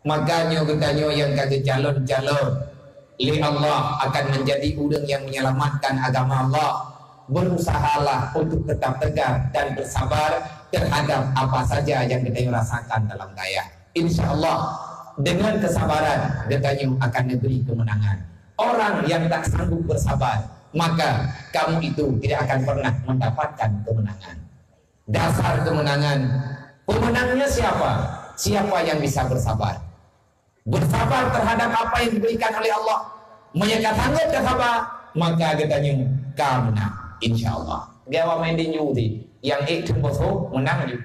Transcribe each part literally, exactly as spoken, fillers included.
Maka nyoe geutanyoe nyang ka geucalon-calon lé Allah akan menjadi ureuëng yang menyelamatkan agama Allah, berusahalah untuk tetap tegar dan bersabar terhadap apa saja yang geutanyoe rasakan dalam dayah. Insya Allah, dengan kesabaran geutanyoe akan diberi kemenangan. Orang yang tak sanggup bersabar, maka kamu itu tidak akan pernah mendapatkan kemenangan. Dasar kemenangan, pemenangnya siapa? Siapa yang bisa bersabar? Bersabar terhadap apa yang diberikan oleh Allah. Meunyo ka sanggup ka sabar, maka geutanyoe ka meunang, insya Allah. Gawa main tinju ti, yang ék teumbosoh meunang ju.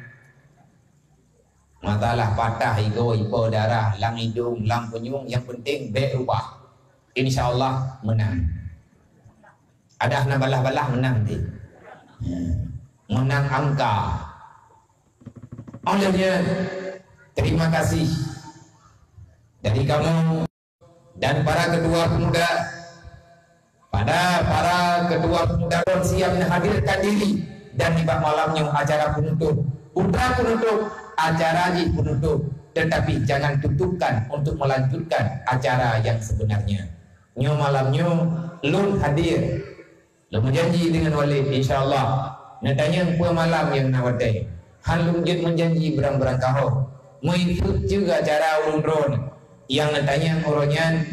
Masalah patah igoe, ipo darah, lam idong, lam punyueng, yang penting bék rubah. Insya Allah meunang. Ada hana balah-balah meunang ti. Meunang angka. Olehnya, terima kasih dari kamu dan para ketua pemuda, pada para ketua pemuda pun siap menghadirkan diri dan nibak malam nyoe acara penutup. Putra penutup, acara jih penutup, tetapi jangan tutupkan untuk melanjutkan acara yang sebenarnya. Nyoe malam nyoe lôn hadir. Lôn meujanji deungon Walid, insya Allah, neutanyong peue malam nyang na watée. Han lôn jeuet meujanji beurang-beurang kahô. Meuikot juga cara ureuëng droe nyang neutanyong uroe nyan,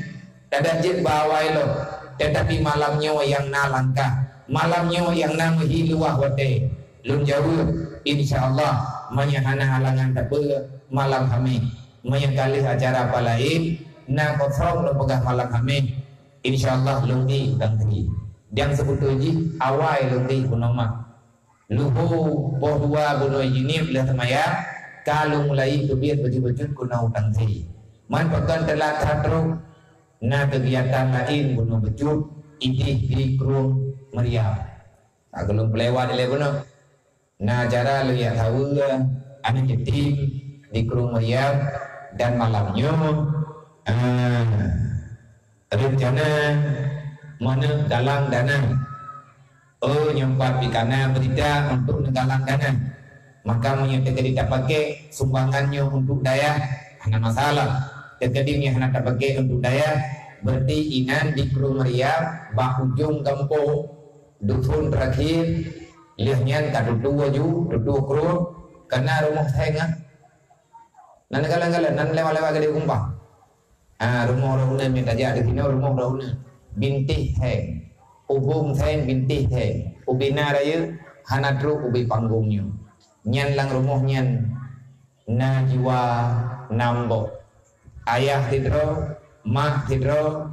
tadak jeuet bak awai lom, teutapi malam nyoe nyang na langkah, malam nyoe nyang na meuhi luwah watée. Lôn jaweueb, insya Allah, meunyo hana halangan sapeue, malam Hameh. Meunyo ka lheueh acara apa laén, na kosong lôn peugah malam Hameh, insya Allah lôn ék u Tangsi. Nyang seubeutôi jih awai lôn ék bunoe mak. Luho poh dua bunoe jih niet lheueh seumayang, ka lôn mulai teubiet bacut-bacut keunoe u Tangsi. Man pakon teulat that trok, na keugiatan laén bunoe bacut idéh di Krueng Meuryam. Ka lôn peulewat ilée bunoe. Na acara lôn jak saweue aneuk yatim di Krueng Meuryam dan malam nyoe, ah, reuncana meuneuk galang dana. Oh, nyoe pat pih ka na beurita untuk neugalang dana. Maka meunyoe teukeudi tapaké sumbangan nyoe untuk dayah, hana masalah. Teukeudi nyoe hana tapaké untuk dayah, berarti inan di Krueng Meuryam bak ujong gampông. Dusun terakhir, lheueh nyan ka tutoe aju, tutoe krueng, ka na rumoh Theng ah. Nan galak-galak, nan lewat-lewat Gadeng Kumpang. Ah, rumoh Rohuna mita jak di sinoe, rumoh Rohuna. Bintéh Theng. Ubong Theng, Bintéh Theng. Ubé na rayeuk, hana trok ubé panggong nyoe. Nyan lam rumoh nyan na jiwa nam boh. Ayah sidroe, mak sidroe,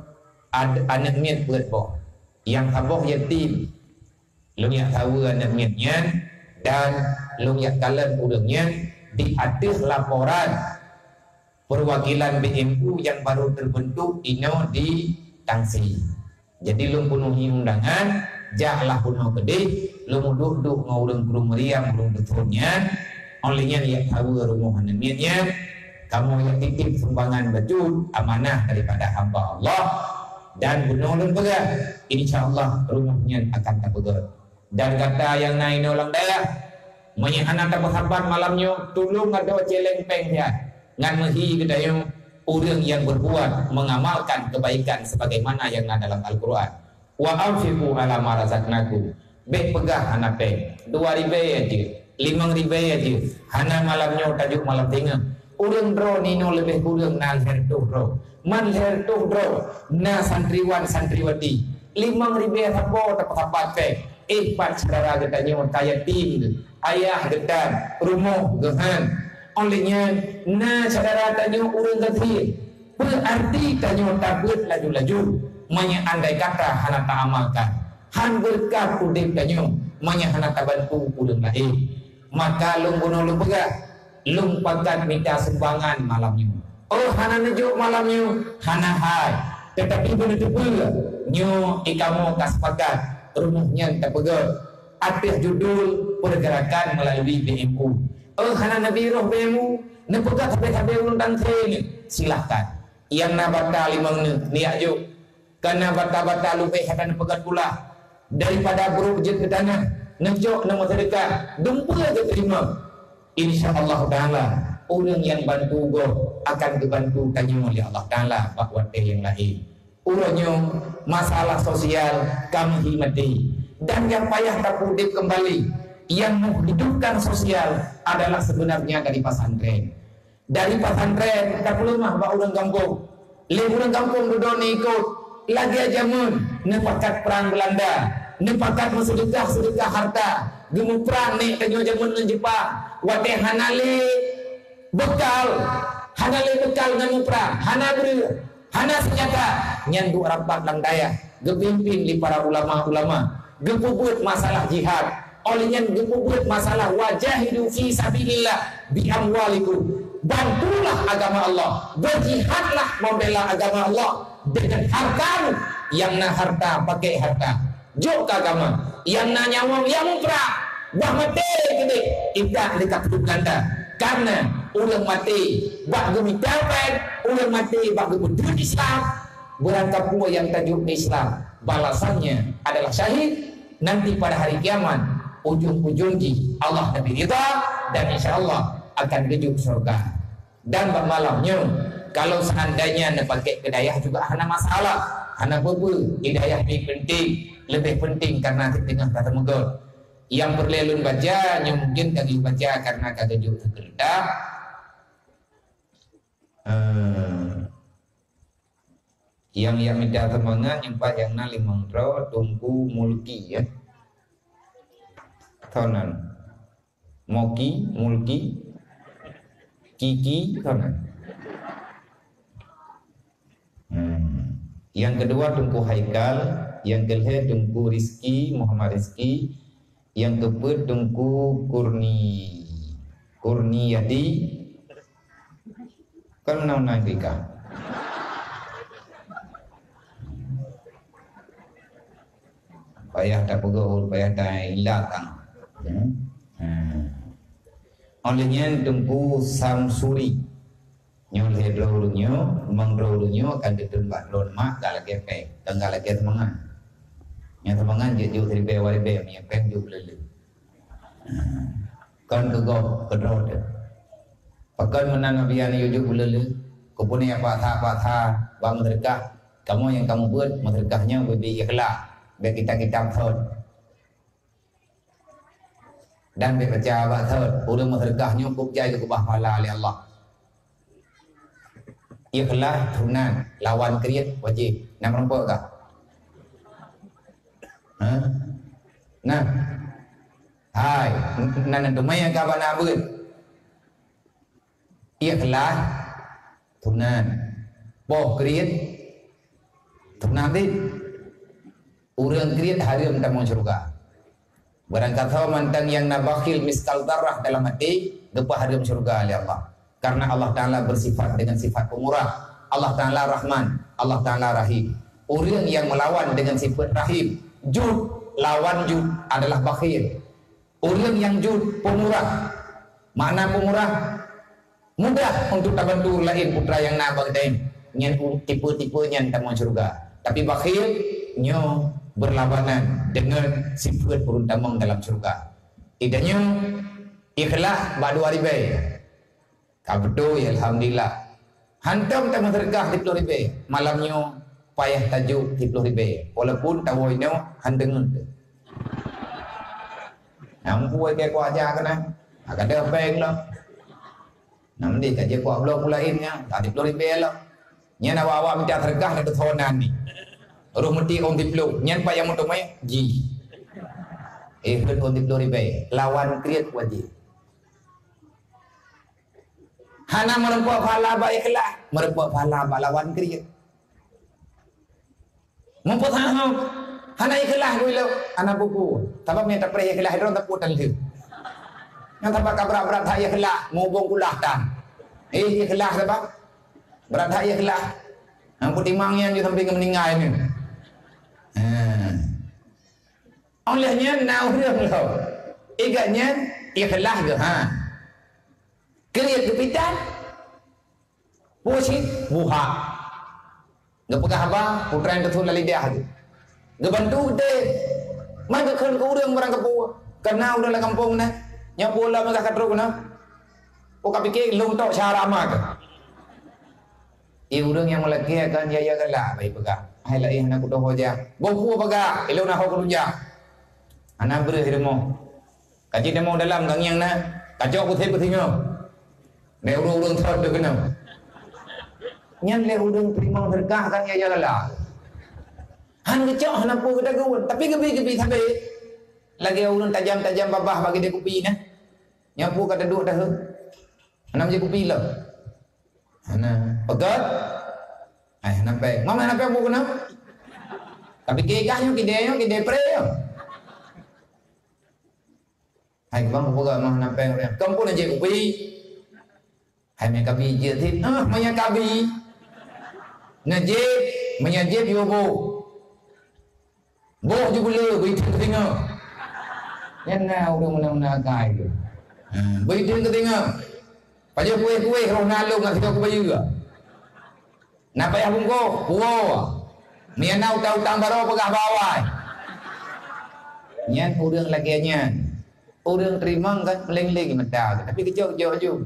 ad-, aneuk miet peuet boh. Nyang saboh yatim. Lôn jak saweue aneuk miet nyan dan lôn jak kalon ureuëng nyan di ateueh laporan perwakilan B M U nyang baru terbentuk inoe di Tangsi. Jadi lôn peunuhi undangan, jaklah bunoe keudeh, lôn duek-duek ngon ureuëng Krueng Meuryam, ureuëng dusun nyan, óh lheueh nyan jak saweue rumoh aneuk miet nyan, kamoe jak titip sumbangan bacut amanah daripada hamba Allah, dan bunoe lôn peugah, insya Allah rumoh nyan akan tapeugét. Dan gata nyang na inoe lam dayah, meunyoe hana tapeusapat malam nyoe, tulông adoe céléng péng siat ngon meuhi geutanyoe ureuëng nyang berbuat mengamalkan kebaikan sebagaimana nyang na dalam Al-Quran. Wa anfiqu ala ma razaqnakum. Bék peugah hana péng. Dua ribée aja, limong ribée aja. Hana malam nyoe tajok malam singoh. Ureuëng droe ninoe leubeh kureueng na lhèe reutôh droe. Man lhèe reutôh droe na santriwan santriwati. Limong ribée saboh tapeusapat péng. Eh, pat syedara geutanyoe ka yatim, ayah geutan, rumoh geuhan. Óh lheueh nyan, na syedara tanyoe ureuëng gasien. Peue arti tanyoe tabeuet laju-laju, meunyoe andai kata hana taamalkan? Han beureukat udeb tanyoe, meunyoe hana tabantu ureuëng laén. Maka lôn bunoe lôn peugah, lôn pakat mita sumbangan malam nyoe. Oh, hana neujok malam nyoe, hana hai. Teutapi beuneuteupeu, nyoe di kamoe ka sepakat, rumoh nyan tapeugét ateueh judul pergerakan melalui B M U. Oh, hana neubi roh B M U, neupeugét sabe-sabe ureuëng Tangsi nyoe, silahkan. Nyang na bata limong nyoe, neujak jok. Kana bata-bata leubeh hana neupeugét pula. Daripada brok jeuet keu tanah, neujok neumeuseudeukah, dumpeue geuteurimong. Insya Allah Taala, ureuëng nyang bantu gob akan geubantu tanyoe lé Allah Taala bak watée nyang laén. Uroe nyoe, masalah sosial ka meuhi maté, dan nyang payah tapeudeb keumbali, nyang menghidupkan sosial adalah sebenarnya dari pesantren. Dari pesantren tapeuleumah bak ureuëng gampông. Lé ureuëng gampông dudoe neuikot, lagée jameun neupakat prang Beulanda, neupakat meuseudeukah-seudeukah harta, geumuprang nek tanyoe jameun ngon Jepang. Watée hana lé beukal, hana lé beukal ngon muprang, hana breueh, hana seunjata, nyan duek rapat lam dayah, geupimpin lé para ulama-ulama, geupeubeuet masalah jihad. Óh lheueh nyan geupeubeuet masalah wajahidu fi sabilillah bi amwalikum. Bantulah agama Allah, berjihadlah membela agama Allah dengan hartamu, nyang na harta pakai harta. Jok keu agama, nyang na nyawöng nyang muprang, bah maté keudeh, intat lé ka peuduek ganda. Karena ureuëng maté bak geumita péng, ureuëng maté bak geupeuduek Islam, beurangkapeue nyang tajok di Islam, balasannya adalah syahid. Nanti pada hari kiamat, ujong-ujong jih Allah Nabi ridha, dan insya Allah akan geujok syurga. Dan bak malam nyoe, kalau seandainya neupakék keu dayah juga hana masalah, hana peue-peue, di dayah pih penting, leubeh penting karena teungoh ka teumeugot. Nyang peureulée lôn baca, nyoe mungkin ka lôn baca karena ka geujok teukeureudah. Eh, nyang, nyang mita seumangat, nyang pat nyang na limong droe, Teungku Mulki, ya. Tonan. Moki, Mulki, Kiki, tonan. Hmm. Nyang keudua Teungku Haikal, nyang keulhée Teungku Rizki, Muhammad Rizki, nyang keupeuet Teungku Kurni, Kurniyati. Kan meunan-meunan Afrika. Payah tapeugah, payah taingat. Hmm. Hmm. Óh lheueh nyan Teungku Samsuri. Nyoe lhée droe ureuëng nyoe, limong droe ureuëng nyoe akan teuteun bak droe mak ka lakée péng, kan ka lakée seumangat. Nyang seumangat jeuet jok siribée dua ribée, meunyoe péng jok buleue-leue. Kon keu gob, keu droe teuh. Pakon meunan Nabi Yahya jok buleue-leue, keupeue paksa-paksa bak meuseudeukah, kamoe nyang kamoe beuet meuseudeukah nyoe beu-beu ikhlas, bék kita-kita thon. Dan bék peucaya bak thon, ureuëng meuseudeukah nyoe keuh jai geukeubah pahala lé Allah. Ikhlas sunnat, lawan kriet wajéb. Na meurumpok kah? Hah? Nah. Hai, na, na teumé ka bak na beuet. Ikhlas sunnat. Poh kriet sunnat dit. Ureuëng kriet hareuem tamong syeuruga. Barangkasoe mantong nyang na bakhil miskal darah dalam até, geupeuhareuem syeuruga lé Allah. Karena Allah Taala bersifat dengan sifat pemurah. Allah Taala Rahman, Allah Taala Rahim. Ureuëng nyang meulawan dengan sifat Rahim, jud, lawan jud adalah bakhil. Ureuëng nyang jud, pemurah. Makna pemurah, mudah untuk tabantu ureuëng laén, putra nyang na bak geutanyoe. Nyan u-, tipe-tipe nyan tamong syeuruga. Tapi bakhil, nyoe berlawanan dengan sifat ureuëng tamong dalam syeuruga. Itanyoe ikhlas bak dua ribée. Ka beutôi, alhamdulillah. Hantom tameuseudeukah siplôh ribée. Malam nyoe payah tajok siplôh ribée. Walaupun tawoe nyoe han deungon teuh. Nyang pue keu kuah aja keunan. Ka deuh péng lom. Nam di ka jeuet kuah bloe pula in nya, ka siplôh ribée lom. Nyan awak-awak mita seudeukah lam teusonan ni. Roh meuti ôn siplôh, nyan pat nyang meuteumé ji. Eh, kheun ôn siplôh ribée, lawan kriet wajéb. Hana meurumpok pahala bak ikhlas, meurumpok pahala bak lawan kriet. Meupeusaham, hana ikhlas geuh ilok, hana buku. Sabab nyang tapreh ikhlas droe tapue tan lheueh. Nyang sabab ka brat-brat that ikhlas, mubông kulah tan. Eh, ikhlas sabab brat that ikhlas. Nyang peutimang nyan ju sampai keu meuninggai nyoe. Ha. Óh lheueh nyan na ureuëng lom. Igat nyan ikhlas geuh, ha. Kriet geupitan. Peue cit? Buhak. Geupeugah haba, putra nyang teuthon lam lidah geuh. Geubantu geude. Man geukheun keu ureuëng barang kapeue. Kana ureuëng lam gampông na. Nyoe peue lom meugah ka trok na. Peue ka pike lôn tok syara ma keuh. Ureuëng nyang meulakée akan yaya galak, baik peugah. Hai laén hana kutoho jak. Boh peue peugah, ilôn na ho keureuja. Hana breueh rumoh. Kaji teumo dalam gangieng na, kacok putéh peusingoh. Lé ureuëng-ureuëng thot teuh keunoe. Nyan lé ureuëng teurimong seudeukah kan yaya galak. Han geucok hana peue geutagun, tapi geubi-geubi sabe. Lagée ureuëng tajam-tajam babah bagi dia kupi na. Nyan peue ka teuduek tahe. Hana meujeuet kupi lom. Hana. Peugöt. Hai, hana péng. Mama hana péng buku na. Tapi keu gah nyoe, kidée nyoe, kidée pre nyoe. Hai, bang, peugöt mah hana péng. Kampung aja kupi. Hai, maya kabi je sit. Ah, maya kabi. Najib, maya jib yo bu. Boh ju bule, beuiteueng keuteungoh. Nyan na ureuëng meunan-meunan akai tu. Ha, beuiteueng keuteungoh. Pajoh kueh-kueh roh nalong ngon sidroe kubayeue. Na payah bungkôh, puwoe. Meunan na utang-utang barô peugah bak awai. Nyan ureuëng lagée nyan. Ureuëng teurimong kan meuleng-leng mata, tapi geucok-cok ju.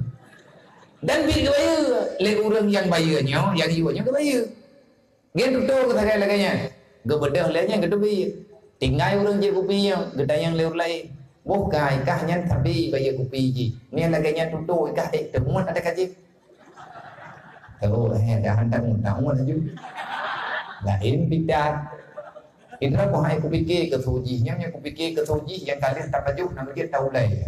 Dan bit geubayeue lé ureuëng nyang bayeue nyoe, nyang yue nyoe geubayeue. Geututoe keu sagai lagée nyan. Geubeudôh lé nyan geuteubiet. Tinggai ureuëng jép kupi nyoe, geutanyong lé ureuëng laén. Boh kai kah nyan sabe bayeue kupi jih. Nyan lagée nyan tutoe kah ék teumuet ada kajih. Tahu eh dah hantam mudah muat laju. Laén pitat. Indra boh hai kupike keu su jih, nyan nyang kupike keu su jih nyang ka lheueh tapajoh nang jeuet taulai.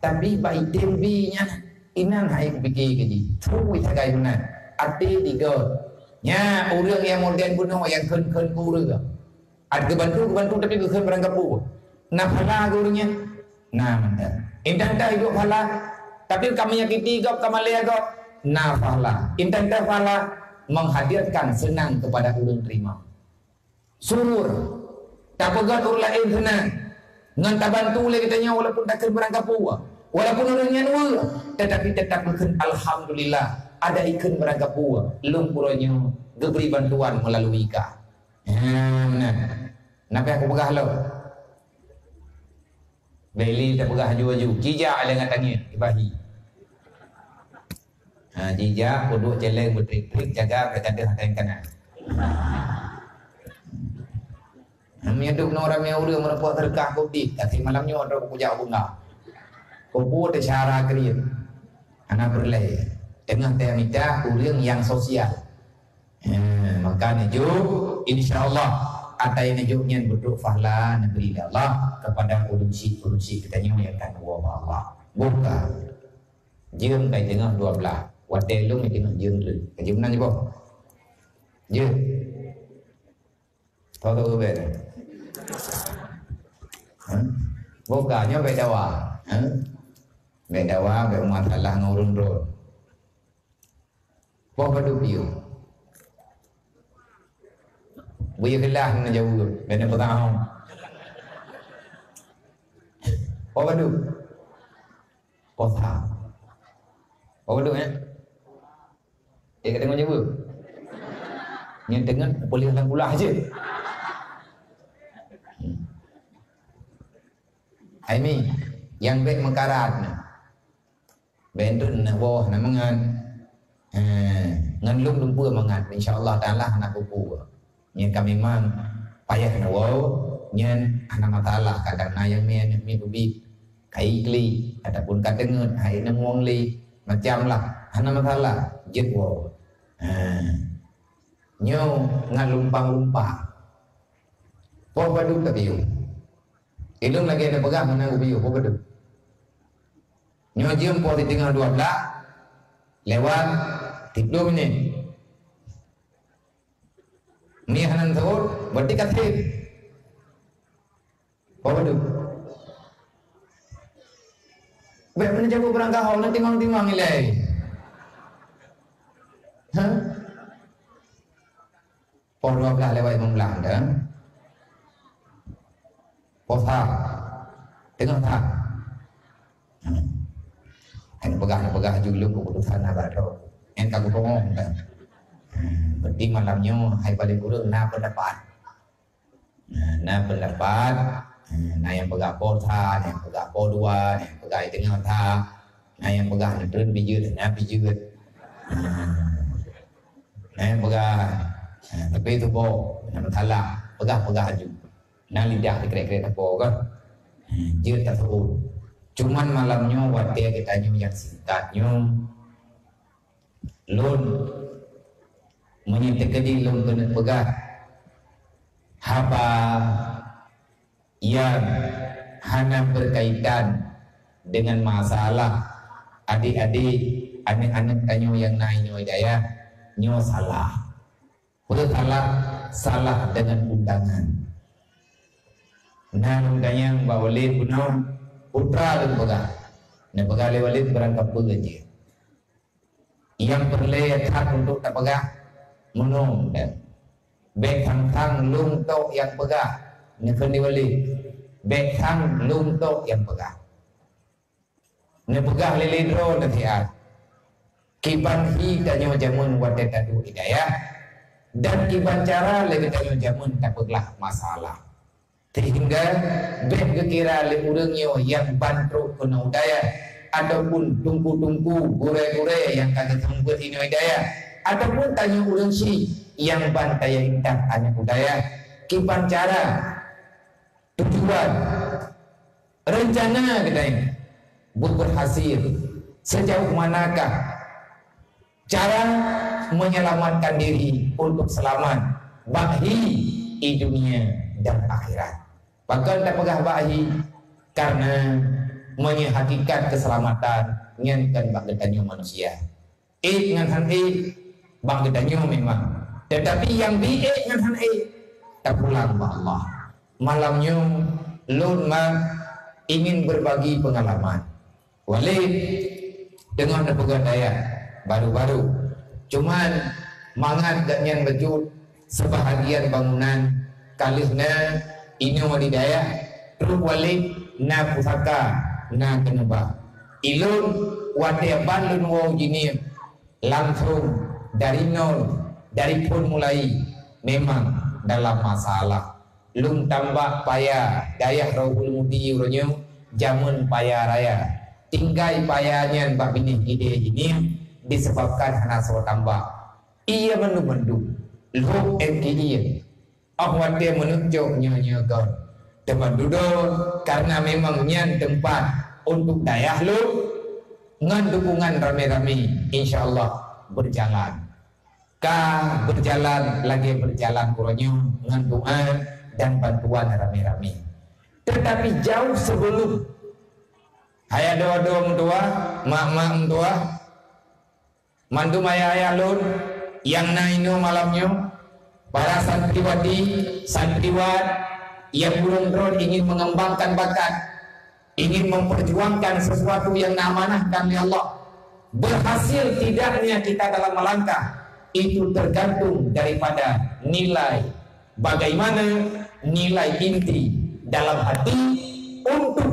Tapi bak item bi nyan inan hai kupike keu jih. Thui sagai meunan. Até digôt. Nya ureuëng nyang modern bunoe nyang kheun-kheun ureuëng. At geubantu, geubantu tapi geukheun barang gapu. Na pahala geu ureuëng nyan? Na mantong. Intan teuh iduek pahala, tapi ka menyakiti gob, ka malée gob. Na pahala. Intan teuh pahala menghadirkan senang kepada ureuëng terima. Surur. Tapeugah ureuëng laén seunang. Ngon tabantu lé geutanyoe walaupun takheun barang kapue. Walaupun ureuëng nyan weueh, tetapi tetap geukheun alhamdulillah. Ada ikheun barang kapue. Lôn uroe nyoe geubri bantuan melalui ka. Ha, meunan. Napa aku peugah lom? Beli tapeugah aju-aju. Cijak lé ngat tangiet, ibahi. Ha, jijak, peuduek celeng beutrik-trik, jaga, beutadeuh hata nyang kana. Meunyoe duek nong ramé ureuëng meureumpok teureukah kudit, tapi malam nyoe droe kujak bunga. Kubu teucara kriet. Hana peureulée. Teungoh teuh mita ureuëng nyang sosial. Ha, maka neujok, insya Allah, atai neujok nyan beutôi pahala neubri lé Allah kepada ureuëng syik-ureuëng syik geutanyoe nyang ka neuwoe bak Allah. Buka. Jeuem kai teungoh dua belas. Watée lôn teungoh jeuem treuk. Ka jeuem nan jiboh. Jeuem. Tahu-tahu bek. Ha? Buka nyoe bek dawa. Ha? Bek dawa, bek masalah ngon ureuëng droe. Poh padub piôh. Buya keulah na jaweueb, bena peutahong. Poh padub. Poh sa. Poh padub, ya? Eh, kata jaweueb. Nyang teungoh boleh dalam kulah je. Hmm. Ai mi, nyang bek meukarat na. Bendon na woe na mangat. Eh, ngon lôn lumpur mangat. Insya Allah Taala hana kupu. Nyan ka memang payah na woe, nyan hana masalah. Kadang na nyang mi aneuk mi beubi kai kli ataupun ka teungeut hai neumueng lé. Macam lah, hana masalah. Jeuet woe. Eh. Nyoe ngon lumpang-lumpang. Poh padub tapiôh. Ilôn lagée na peugah meunan geupiôh, poh padub. Nyoe jeuem poh siteungoh dua belas lewat tiga puluh minit. Ni hana seuôt, berarti ka treb. Poh padub. Bek meunyoe jago beurangkaho na timang-timang ilai. Ha? Poh dua belas lewat lima belas dah. Poh sa. Teungoh sa. Hai peugah, peugah julung keputusan na bak droe. Nyan ka kutongo dah. Hmm, berarti malam nyoe hai paling kurang na pendapat. Nah, na pendapat, nah, na nyang peugah poh sa, na nyang peugah poh dua, na nyang peugah teungoh sa, na nyang peugah neutreun pijeuet, na pijeuet. Nah. Eh, peugah. Eh, tapi tu boh, nak salah. Peugah-peugah aju. Nah, lidah dikrek-krek teupo kan. Eh, jeuet taseuôt. Cuman malam nyoe watée geutanyoe nyang singkat nyoe, lôn meunyoe teukeudi lôn keuneuk peugah haba nyang hana berkaitan dengan masalah adik-adik, aneuk-aneuk tanyoe nyang na inoe dayah, nyoe salah. Peue salah? Salah dengan undangan. Na lôn tanyong bak Walid bunoe, putra lôn peugah. Neupeugah lé Walid barangkapeue jih. Nyang peureulée that untuk tapeugah, meunong dan bék sang-sang lôn tok nyang peugah, neukheun lé Walid, bék sang lôn tok nyang peugah. Neupeugah lé lé droe neusiat. Kiban hi tanyoe jameun watée taduek di dayah, dan kiban cara lé geutanyoe jameun tapeuglah masalah. Sehingga bék geukira lé ureuëng nyoe nyang ban trok keunoe u dayah, ataupun teungku-teungku, gurée-gurée nyang ka geuseumeubeuet inoe dayah, ataupun tanyoe ureuëng syiek nyang ban taya intat aneuk u dayah. Kiban cara, tujuan, rencana geutanyoe beuberhasil sejauh manakah cara menyelamatkan diri untuk selamat bak hi i dunia dan akhirat. Pakon tapeugah bak hi? Karena meunyoe hakikat keselamatan nyan kan bak geutanyoe manusia. Ék ngon hán ék bak geutanyoe memang. Tetapi nyang bi ék ngon hán ék tapulang bak Allah. Malam nyoe lôn ma ingin berbagi pengalaman. Walid teungoh neupeugah dayah baru-baru. Cuman mangat gobnyan bacut, sebahagian bangunan ka lheueh na inoe di dayah, trok Walid na pusaka, na keuneubah. Ilôn watée ban lôn woe jinie, langsong dari nol, dari phon mulai, memang dalam masalah. Lôn tambak paya dayah Rohul Mudi uroe nyoe jameun paya raya. Tinggai paya nyan bak binéh idéh jinih disebabkan hana soe tambak. Iya mandum-mandum lhok M K I. Óh watée meuneuk cok nyoe-nyoe kon. Teuma dudoe, karena memang nyan teumpat untuk dayah lôn ngon dukungan ramé-ramé, insya Allah berjalan. Ka berjalan lagée berjalan uroe nyoe ngon doa dan bantuan ramé-ramé. Tetapi jauh sebelum hai adoe-adoe meutuwah, mak-mak meutuwah, mandum ayah-ayah lôn nyang na inoe malam nyoe, para santriwati, santriwan nyang ulôn droe ingin mengembangkan bakat, ingin memperjuangkan sesuatu yang diamanahkan oleh Allah. Berhasil tidaknya kita dalam melangkah, itu tergantung daripada nilai, bagaimana nilai inti dalam hati untuk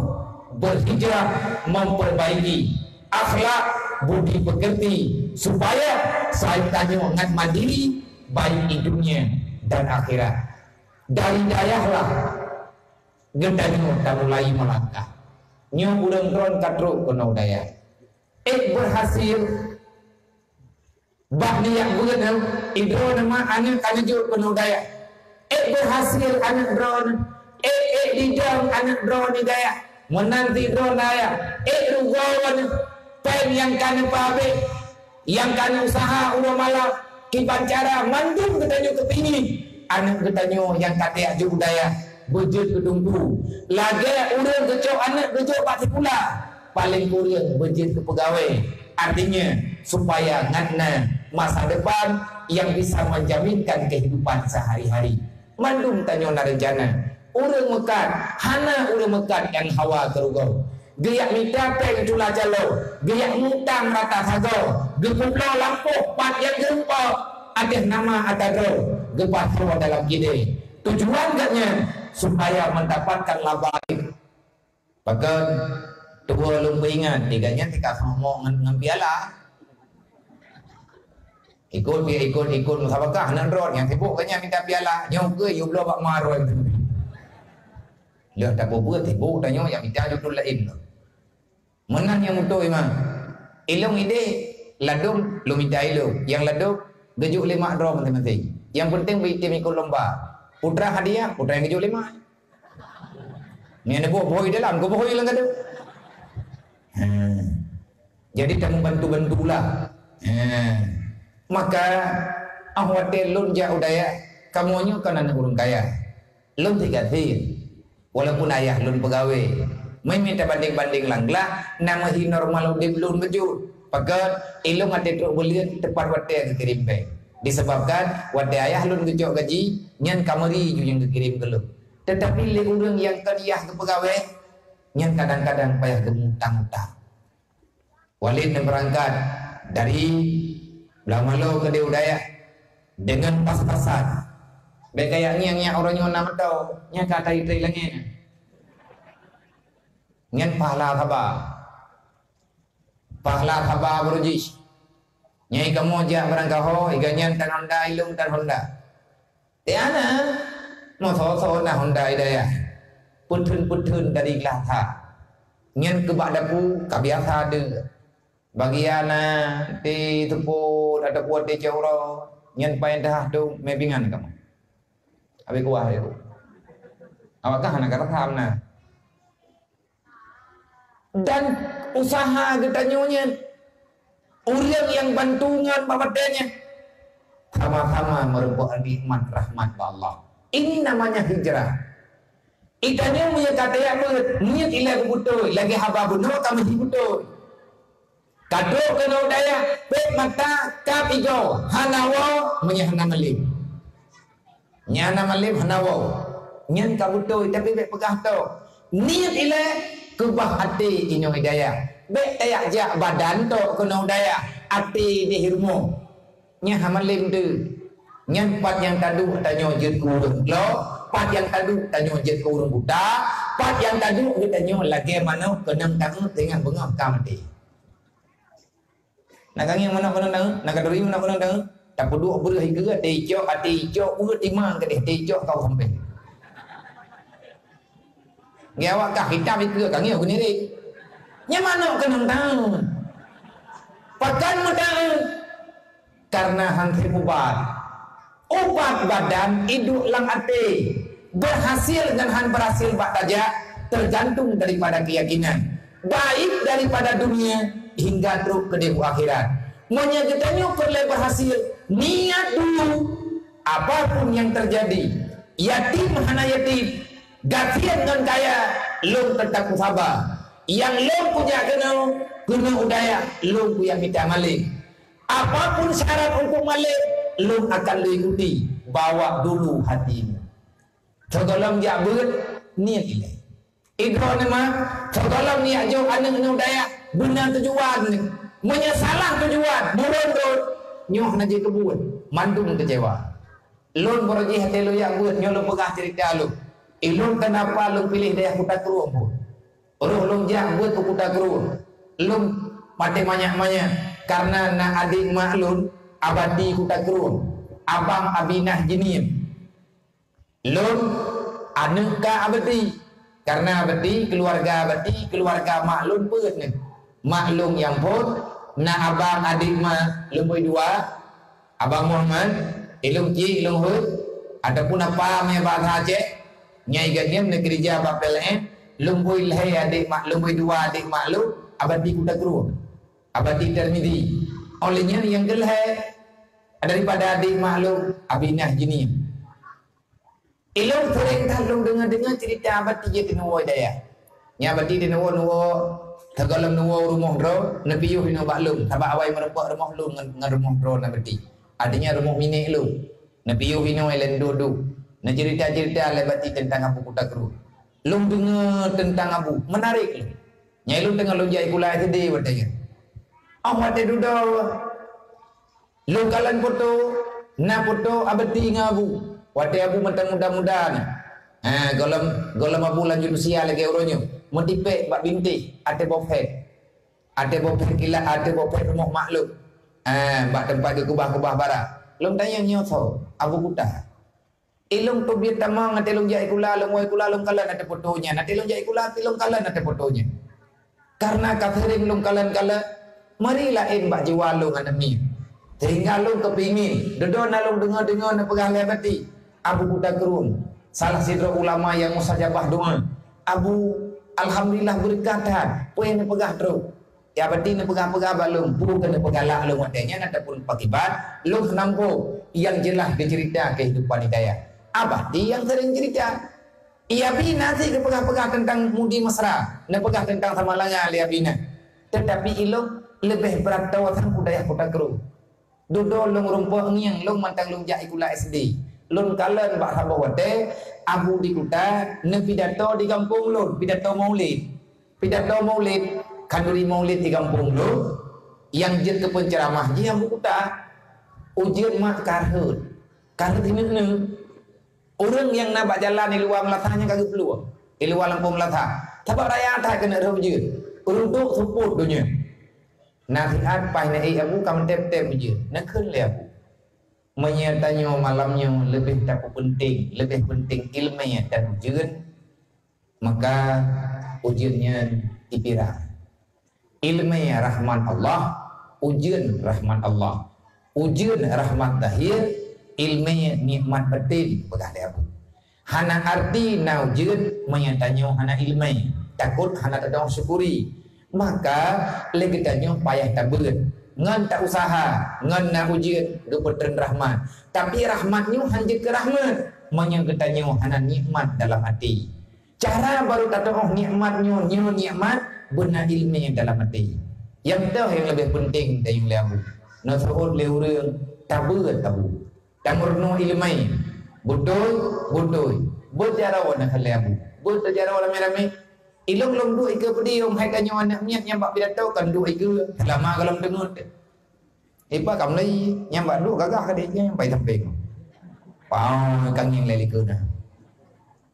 berhijrah, memperbaiki akhlak, budi pekerti, supaya saat tanyoe ngat mandiri, baik di dunia dan akhirat. Dari dayahlah geutanyoe tamulai melangkah. Nyoe ureuëng droe ka trok keunoe dayah. Ék berhasil bak niat buet nyoe, idroe ma aneuk ka neujok keunoe dayah. Ék berhasil aneuk droe, ék, ék didong aneuk droe di dayah. Meunan sidroe dayah, ék rugoe nyoe, péng nyang ka neupeuabéh, nyang ka neuusaha uroe malam, kiban cara mandum geutanyoe keupingin aneuk geutanyoe nyang ka teuyak jok u dayah beujeuet keu teungku. Lagée ureuëng geucok aneuk geujok bak sikula, paléng kureueng beujeuet keu peugawée. Artinya, supaya ngat na masa depan nyang bisa menjaminkan kehidupan sehari-hari. Mandum tanyoe na rencana. Ureuëng meukat, hana ureuëng meukat nyang hawa keu rugoe. Geujak mita péng cula calo, geujak mutang rata sagoe, geupeubloe lampôh pat nyang geurumpok, ateueh nama ata droe, geupasoe dalam idéh. Tujuan gobnyan supaya mendapatkan laba. Pakon tuwoe lôn peuingat, tiga nyan tika seumok ngon, ngon piala. Ikot, ikot, ikot musabakah, aneuk droe nyang sibuk gobnyan mita piala. Nyoe keuh yue bloe bak ma droe. Lheueh tapeubeuet sibuk tanyoe nyang mita judul laén. Meunan nyang beutôi, Imam. Ilong idéh, ladôm lôn mita ilong. Nyang ladôm, Geujok lé mak droe maséng-maséng. Nyang peunteng beu item ikot lomba. Putra hadiah, putra nyang geujok lé mak. Nyang neuboh bhôi dalam, geuboh bhôi lam kadu. Ha. Jadi, tameubantu-bantulah. Ha. Maka, ah, watée lôn jak u dayah, kamoe nyoe kan aneuk ureuëng kaya. Lôn tiga sien. Walaupun ayah lôn peugawée, meunyoe tabandeng-bandeng lam glah, na meuhi normal udeb lôn beujeuet. Pakon, ilôn até trok buleuen teupat watée geukirém péng. Disebabkan watée ayah lôn geucok gaji, nyan ka meuri ju nyang geukirém keu lôn. Tetapi lé ureuëng nyang kon yah geupeugawée, nyan kadang-kadang payah geumutang-utang. Walid neubeurangkat dari Blang Malo keudeh u dayah deungon pas-pasan. Bék kaya ngieng-ngieng uroe nyoe na meuto, nyan ka tai-tai langét. Nyan pahala saba. Pahala saba beurujih. Nyai kamoe jak beurangkaho, iga nyan tan honda, ilong tan honda. Tiana, meuso-so na honda i dayah. Peutheun-peutheun dari glah that. Nyan keubah dapu ka biasa deuh. Bagian na ti teupot ataupun ti cawro, nyan paintah tu mebingan kamoe. Habis kuah ya. Awak kah anak kata na. Dan usaha geutanyoe nyan, ureuëng nyang bantungan bak watée nyan, sama-sama meureumpok nikmat rahmat bak Allah. Ini namanya hijrah. Itanyoe meunyoe ka tajak beuet, niet ilée beutôi, lagée haba bunoe ka meuhi beutôi. Ka trok keunoe dayah, pet mata, kab igoe, hana woe, meunyoe hana malem. Nyan na malem hana woe. Nyan ka beutôi, tapi bék peugah tok. Niet ilée keubah até inoe dayah. Bék tajak jak badan tok keunoe dayah, até deh rumoh. Nyan ha malem teuh. Nyan pat nyang taduek tanyoe jeuet keu ureuëng lo, pat nyang taduek tanyoe jeuet keu ureuëng buta, pat nyang taduek geutanyoe lagée manok keunong tangeut teungoh beungoh ka maté. Na ka ngieng manok keunong tangeut, na ka turi manok keunong tangeut. Tapeuduek beureuh ikeue, até icok, até icok, ureuëng timang keudeh, até icok kau sampai. Ngieng awak kah hitam ikeue, ka ngieng geunirit. Nyan manok keunong tangeut. Pakon meutangeut? Karena han sép ubat. Ubat badan iduek lam até. Berhasil ngon han berhasil bak tajak tergantung daripada keyakinan. Baik daripada dunia hingga trok keudeh u akhirat. Meunyoe geutanyoe peureulée berhasil, niat dulu. Apapun yang terjadi, yatim hana yatim, gasien ngon kaya, lôn teutab kusaba. Nyang lôn kujak keunoe, keunoe u dayah, lôn kujak mita malem. Apapun syarat untuk malem, lôn akan lôn ikuti. Bawa dulu hatimu. Sigohlom jak beuet, niet ilée. Idroe nyoe ma, sigohlom niet jok aneuk nyoe dayah, beuna tujuan. Meunyoe salah tujuan, meuron rot, nyoe hana jeuet keu buet, mandum keucewa. Lôn baroe jih até lôn jak beuet, nyoe lôn peugah ceurita lôn. Ilôn kenapa lôn piléh dayah Kuta Krueng pun. Roh lôn jak beuet u Kuta Krueng. Lôn maté manyak-manyak, kareuna na adék mak lôn, Abati Kuta Krueng, abang Abinah Jinim. Lôn aneuk ka Abati. Kareuna Abati, keuluwarga Abati, keuluwarga mak lôn peuet nyan. Mak lôn nyang phon, na abang adék mak lôn bui dua, Abang Muhammad, ilôn cik, ilôn heuet, ataupun apa meunan bahasa Aceh, nyang geuh nyan neukeurija bak P L N, lôn bui lhée adék mak, lôn bui dua adék mak lôn, Abati Kuta Krueng, Abati Tirmizi. Óh lheueh nyan nyang keu lhée daripada adék mak lôn, Abinah Jinim. Ilôn seuréng that lôn deungoe-deungoe ceurita Abati jeuet teunuwoe dayah. Nyan Abati teunuwoe-nuwoe, sigohlom nuwoe rumoh droe, neupiôh inoe bak lôn, sabab awai meurumpok rumoh lôn ngon, ngon rumoh droe Abati. Artinya rumoh minék lôn. Neupiôh inoe lé duek-duek. Neuceurita-ceurita lé Abati teuntang Abu Kuta Krueng. Lôn deungoe teuntang Abu, meunarék lôn. Nyan lôn teungoh lôn jak sikula S D watée nyan. Óh watée dudoe, lôn kalon foto, na foto Abati ngon Abu. Watée Abu mantong muda-muda na. Ha, gohlom, gohlom Abu lanjut usia lagée uroe nyoe. Meutipék bak bintéh, até boh phét. Até boh phét kilat, até boh phét rumoh mak lôn. Ha, bak teumpat geukeubah-keubah barak. Lôn tanyong nyoe soe, Abu Kuta. Ilôn teubiet tamong, até lôn jak sikula, lôn woe sikula, lôn kalon até foto nyan. Até lôn jak sikula, até lôn kalon até foto nyan. Kareuna ka seuréng lôn kalon-kalon, mari laén bak jiwa lôn aneuk miet. Sehingga lôn keupingin, dudoe na lôn deungoe-deungoe neupeugah lé Abati, Abu Kuta Krueng, salah sidroe ulama nyang mustajabah doa. Abu, alhamdulillah beureukat that, peue neupeugah trok. Ya, Abati neupeugah-peugah bak lôn, peue keuneuk peugalak lôn watée nyan ataupun pakiban, lôn hana muphom. Nyang jeulaih geuceurita keuhidupan hidayah. Abati nyang seuring ceurita. Iya bi na cit geupeugah-peugah teuntang Mudi Mesra, neupeugah teuntang Samalanga lé Abi na. Teutapi ilôn leubeh brat tawa sang u dayah Kuta Krueng. Dudoe lôn rumpok ngieng lôn mantong lôn jak sikula S D. Lôn kalon bak saboh watée, Abu di Kuta neupidato di gampông lôn, pidato Maulid. Pidato Maulid, khanduri Maulid di gampông lôn, nyang jeuet keu penceramah jih Abu Kuta. Ujeuen mak ka rhot, ka rhot ineuk-neuk. Ureuëng nyang na bak jalan di luwa meulasah nyan ka geuplueng, di luwa lampôh meulasah. Sabab raya that keuneuk rhot ujeuen, rudok seupôt donya. Nasihat paih na ék Abu ka meutém-tém ujeuen, neukheun lé Abu. Meunyoe tanyoe malam nyoe leubeh tapeupeunténg, leubeh peunténg iéleumé dan ujeuen, maka ujeuen nyan ipirang. Iéleumé rahmat Allah, ujeuen rahmat Allah. Ujeuen rahmat zahir, iéleumé nikmat batin, peugah lé Abu. Hana arti na ujeuen meunyoe tanyoe hana iéleumé, takot hana tadong syukuri. Maka lé geutanyoe payah tabeuet, ngon ta-useuha, ngon na ujeuen geupeutreun rahmat. Tapi rahmat nyoe han jeuet keu rahmat meunyoe geutanyoe hana nikmat dalam até. Cara barô tatu'oh nikmat nyoe, nyoe nikmat, beuna iéleumé dalam até. Nyang toh nyang leubeh peunténg dayeueng lé Abu. Neuseuôt lé ureuëng, tabeuet Abu. Tameurunoe iéleumé. Beutôi, beutôi. Beujaroe na keu lé Abu. Beujaroe ramé-ramé. Ilôn lôn duek ikeue peudiong, hai tanyoe aneuk miet nyang bak pidato kan duek ikeue. Seulama gohlom deungon. Ipa ka mulai nyang bak duek gagah ka dek nyang pai sampéng. Pah, ka ngieng lé likeu na.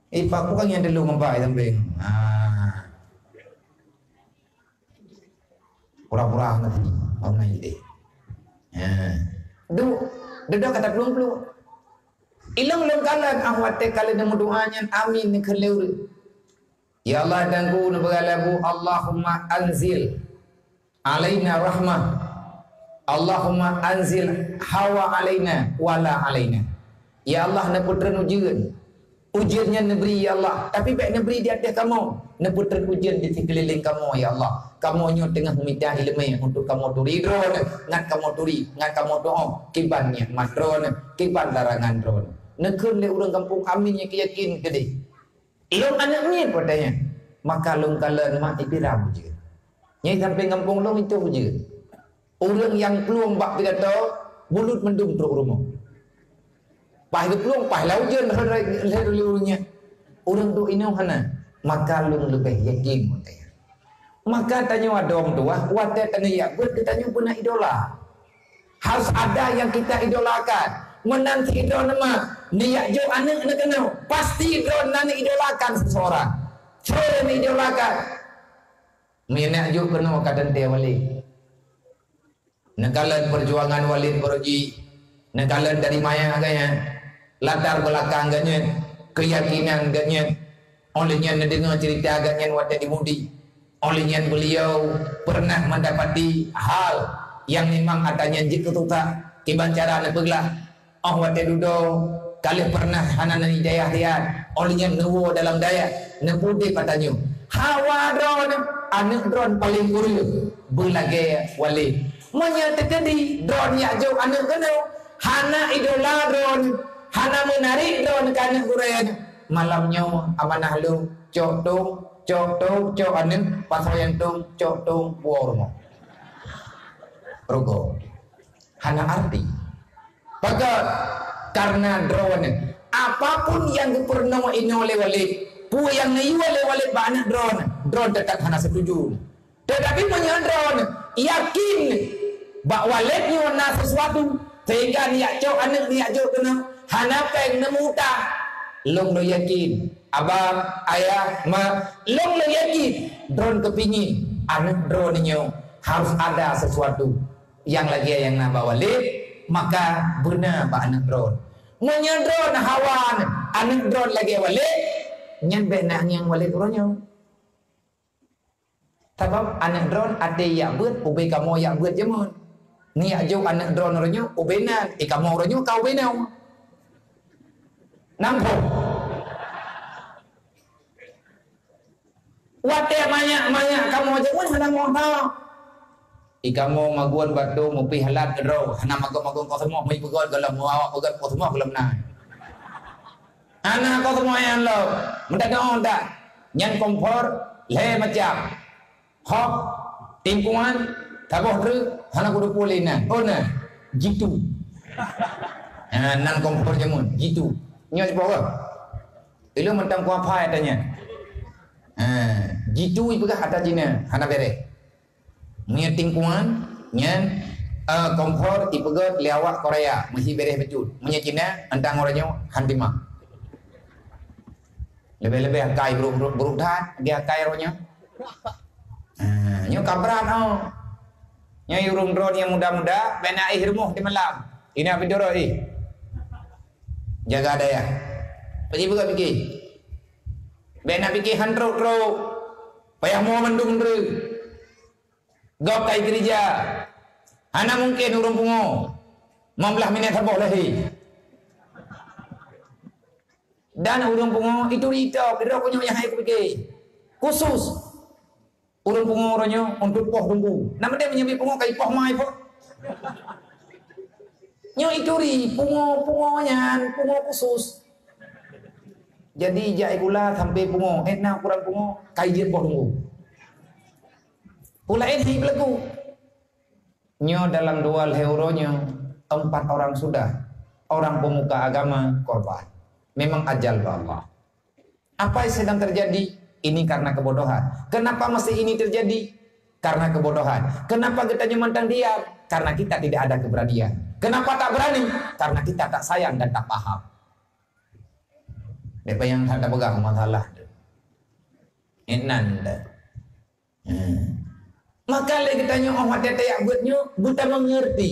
Ipa ku ka ngieng teulông empat sampéng. Ha. Pura-pura ngerti. Bang na ide. Ha. Duek, dedah kata plueng-plueng. Ilôn lôn kalon ah watée ka lheueh meudoa nyan amin neukheun lé ureuëng. Ya Allah, Tuhanku, neupeugah lé Abu, Allahumma anzil alaina rahmah. Allahumma anzil hawa alaina wala alaina. Ya Allah, neupeutreun ujeuen. Ujeuen nyan neubri, ya Allah, tapi bék neubri di ateueh kamoe. Neupeutreun ujeuen di sikeulileng kamoe, ya Allah. Kamoe nyoe teungoh mita iéleumé untuk kamoe turi droe, ngat kamoe turi, ngat kamoe tu'oh, kiban nikmat droe, kiban larangan droe. Neukheun lé ureuëng gampông amin nyang keuyakin keudeh. Ilôn aneuk miet watée nyan, maka lôn kalon mak ipira ujeuen. Nyang sampéng gampông lôn itu ujeuen. Ureuëng nyang plueng bak pidato, bulut mandum trok rumoh. Paih geuplueng, paih lam ujeuen lheueh lé ureuëng nyan. Ureuëng duek inoe hana, maka lôn leubeh yakin watée nyan. Maka tanyoe adoe meutuwah, watée tanyoe jak beuet, tanyoe beuna idola. Harus ada yang kita idolakan. Meunan sidroe nama, neujak jok aneuk neukeunoe, pasti droe na neuidolakan seseorang. Soe nyang neuidolakan? Meuneuk jok keunoe ka teuntée Walid. Neukalon perjuangan Walid Baroji, neukalon dari maya geuhnyan, latar belakang geuhnyan, keyakinan geuhnyan, óh lheueh nyan neudeungoe cerita geuhnyan watée di Mudi. Óh lheueh nyan beuliau pernah mendapati hal nyang memang atra nyan jeuet keu susah, kiban cara neupeuglah. Óh watée dudoe, ka lheueh pernah hana neujaya hian, óh lheueh nyan neuwoe dalam dayah, neupeudeh atra nyoe. Hawa droeneuh, aneuk droeneuh paleng kureueng, beulagée Walid. Meunyoe teukeudi droeneuh jak jok aneuk keunoe, hana idola droeneuh, hana meunarék droeneuh keu aneuk gurée nyoe, malam nyoe amanah lôn, cok tông, cok tông, cok aneuk, pasoe nyang tông, cok tông, woe rumoh. Rugoe. Hana arti. Pakon? Karena droeneuh. Apapun nyang geupeurunoe inoe lé Walid, peue nyang neuyue lé Walid bak aneuk droeneuh, droeneuh teutap hana setuju. Teutapi meunyoe droeneuh yakin bak Walid nyoe na sesuatu, sehingga neujak cok aneuk neujak jok keunoe, hana péng neumeuutang. Lôn lôn yakin, abang, ayah, mak, lôn lôn yakin, droeneuh keupingin aneuk droeneuh nyoe harus ada sesuatu. Nyang lagée nyang na bak Walid, maka beuna bak aneuk droeneuh. Meunyoe droeneuh hawa aneuk droeneuh lagée Walid, nyan bék na ngieng Walid uroe nyoe. Sabab aneuk droeneuh até jak beuet, ubé kamoe jak beuet jameun. Neujak jok aneuk droeneuh nyoe ubé nan, i kamoe uroe nyoe ka ubé nan. Namphong. Watée manyak-manyak kamoe jeuet hana moh na. I kamoe magun batu mupih halat keudroe, hana magun-magun koseumoh, meupeugöt gohlom, meuawak peugöt koseumoh gohlom na. Hana koseumoh nyang lom, meudadoe dak. Nyan kompor lhée macam. Hok, tingkuan, taboh treuk, hana kuteupue lé nan. Oh na, jitu. Ha, nan kompor jameun, jitu. Nyoe sipoh. Ilôn mantong kuapai tanya. Ha, jitu ipeugah ata Cina, hana bereh. Meunyoe tingkuan, nyan, eh, kompor ipeugöt lé awak Korea, meusi bereh bacut. Meunyoe Cina, antang uroe nyoe, han timang. Leubeh-leubeh akai brok-brok, brok that, di akai uroe nyoe. Ha, nyoe ka brat, oh. Nyoe ureuëng droe nyang muda-muda, bèk na éh rumoh di malam. Ina bidoro éh. Jaga daya. Pasti buka fikir. Bèk na fikir han trok-trok. Payah mo mandum ndre. Gob kai keurija. Hana mungken ureuëng pungo. Lima belas minit saboh lahé. Dan ureuëng pungo itu rito, kira punyo nyang hai kupike. Khusus ureuëng pungo uroe nyoe untuk poh tunggu. Nama dia menyambi pungo kai poh mai poh. Nyoe ituri pungo-pungo nyan, pungo khusus. Jadi jak ikula sampai pungo, eh na ukuran pungo, kai jeuet poh tunggu. Pula ini pelaku. Nyoe dalam dua lhée uroe nyoe, empat orang sudah orang pemuka agama korban. Memang ajal bak Allah. Apa yang sedang terjadi? Ini karena kebodohan. Kenapa masih ini terjadi? Karena kebodohan. Kenapa kita nyoe mantang diam? Karena kita tidak ada keberanian. Kenapa tak berani? Karena kita tak sayang dan tak paham. Dek bayang that tapeugah masalah tu. Inan dah. Hmm. Maka lé geutanyoe óh watée tajak beuet nyoe, beutameungeurti.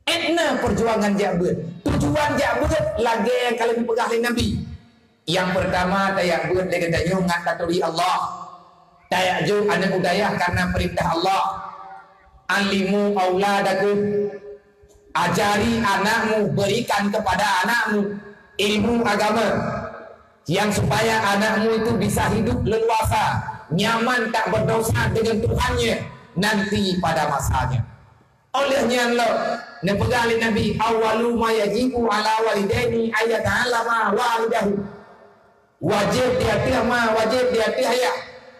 Etna perjuangan jak beuet. Tujuan jak beuet lagée nyang ka lheueh geupeugah lé Nabi. Nyang peurtama tajak beuet lé geutanyoe ngat taturi Allah. Tajak jok aneuk u dayah karena peurintah Allah. Alimu auladakum. Ajari anakmu, berikan kepada anakmu ilmu agama. Yang supaya anakmu itu bisa hidup leluasa, nyaman tak berdosa dengan Tuhannya nanti pada masanya. Oleh nyan lom, neupeugah lé Nabi, "Awwalu ma yajibu ala walidaini ayyata'allama walidahu." Wajéb di ateueh ma, wajéb di ateueh ayah.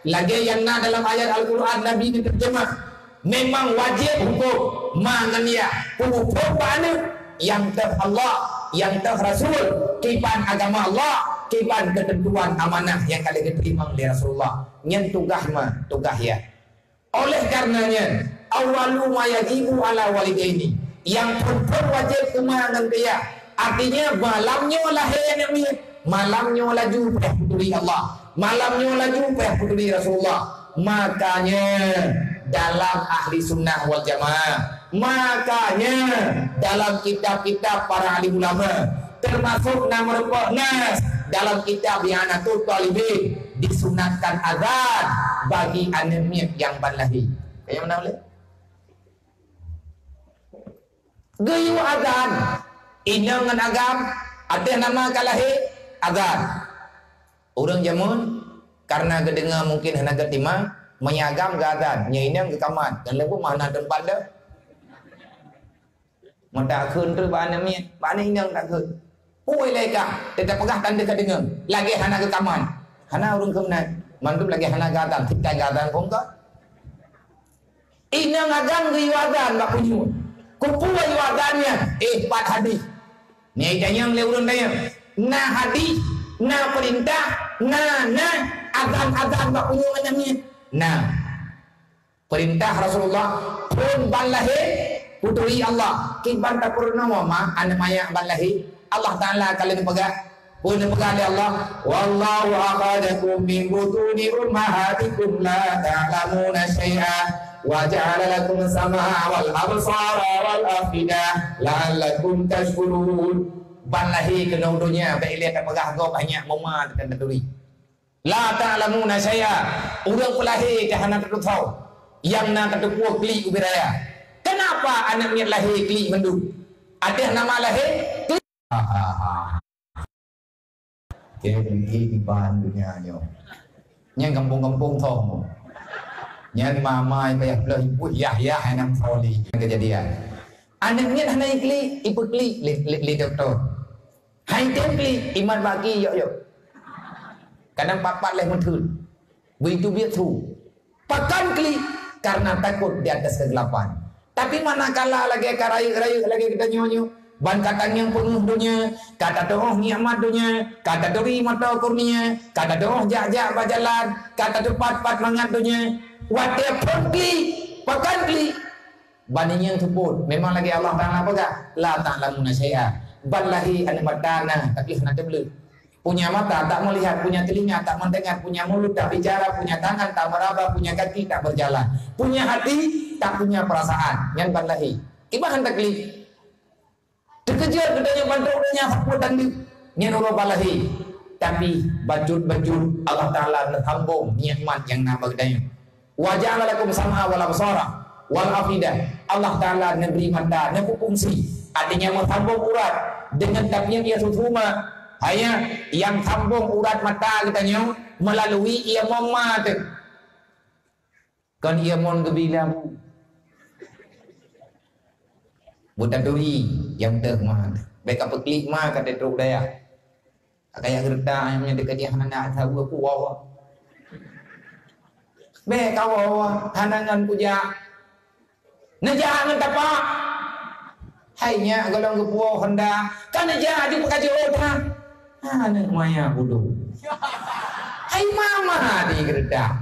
Lagée nyang na dalam ayat Al-Qur'an Nabi neuteurjeumah. Memang wajéb huköm ma ngon yah, peuhuköm bak aneuk, nyang teuh Allah, nyang teuh Rasul, kiban agama Allah, kiban keuteuntuan amanah nyang ka lheueh geuteurimong lé Rasulullah. Nyan tugaih ma, tugaih yah. Oleh karena nyan, awwalu ma yajibu ala walidaini, nyang phôn-phôn wajéb keu ma ngon keu yah. Artinya, malam nyoe lahé aneuk miet, malam nyoe laju payah peuturi Allah. Malam nyoe laju payah peuturi Rasulullah. Makanya, dalam ahli sunnah wal jamaah, makanya, dalam kitab-kitab para alim ulama, termasuk na meureumpok nas dalam kitab I'anatut Talibin, disunatkan azan bagi aneuk miet nyang ban lahé. Kaya mana boleh? Geuyue azan. Inong ngon agam, ateueh nama ka lahé, azan. Ureuëng jameun, karena geudeungoe mungkin hana geutimang, meunyoe agam geuazan, nyoe inong geukamat, dan leubu mah na teumpat dah. Meutakheun treuk bak aneuk miet, bak aneuk inong takheun. Ui lé kah, teuka peugah tanda ka deungoe, lagée hana geukamat. Hana ureuëng keunan, mandum lagée hana geuazan, tikai geuazan phon ka. Inong agam geuyue azan bak punyueng. Kupeue yue azan nyan? Eh, pat hadih. Nyan itanyong lé ureuëng tanyong. Na hadih, na peurintah, na, na azan-azan bak punyueng aneuk miet. Na. Peurintah Rasulullah, phon ban lahé, peuturi Allah. Kiban tapeurunoe ma aneuk manyak ban lahé. Allah Taala ka lheueh peugah, Peue neupeugah lé Allah, "Wallahu akhrajakum min butuni ummahatikum la ta'lamuna syai'a, wa ja'ala lakum sam'a wal absara wal afida, la'allakum tashkurun." Ban lahé keunoe donya, bèk ilèe tapeugah gob hanya muma teuka taturi. La ta'lamuna syai'a, ureueng peulahé ka hana tatusoe, nyang na tatupeue klik ubé raya. Kenapa aneuk miet lahé klik mandum? Ateueh nama lahé klik. Keu iban donya nyoe. Nyang gampông-gampông thom. Nyang mama payah bloe ibu yah-yah nyang tholi nyang keujadian. Aneuk miet hana iklik, ipeuklik lé, lé, lé dokto. Hai tem klik, imat baki yok-yok. Kadang pat-pat leh meutheun. Begitu biet su. Pakon klik? Karena takut di atas kegelapan. Tapi manakala lagèe ka rayeuk-rayeuk lagèe geutanyoe nyoe, ban ka tangieng peungeuh donya, ka tateu'oh nikmat donya, ka taturi mata kurnia, ka tateu'oh jak-jak bak jalan, ka tateupat-pat mangat donya, watèe phon klik, pakon klik? Ban ingieng seupôt, memang lagèe Allah Taala peugah, "La ta'lamuna syai'a." Ban lahé aneuk mata na, tapi hana teubleuet. Punya mata tak melihat, punya telinga tak mendengar, punya mulut tak bicara, punya tangan tak meraba, punya kaki tak berjalan, punya hati tak punya perasaan. Nyan ban lahé. Iban han taklik. Teukeujot geutanyoe ban trok donya sapeue tan deuek. Nyan uroe ban lahé. Tapi bacut-bacut Allah Taala neusambong nikmat nyang na bak geutanyoe. "Wa ja'ala lakum sam'a wal absara wal afidah." Allah Taala neubri mata, neubri fungsi. Artinya meusambong urat deungon tapiep ie susu ma. Hanya nyang sambong urat mata geutanyoe melalui ie mong ma teuh. Kon ie mong geubila bu. Beutaturi nyang teuh ma teuh. Bèk ka peuklik ma ka trok dayah. Kaya geureuta ayam nyang dekat dia hana nak tahu aku wawa. Bèk ka wawa, hana ngon kujak. Neujak ngon tapak. Hai nyak golom geupuwoe honda, ka neujak di peukajoe that. Aneuk maya bodoh. Hai mama di geureuta.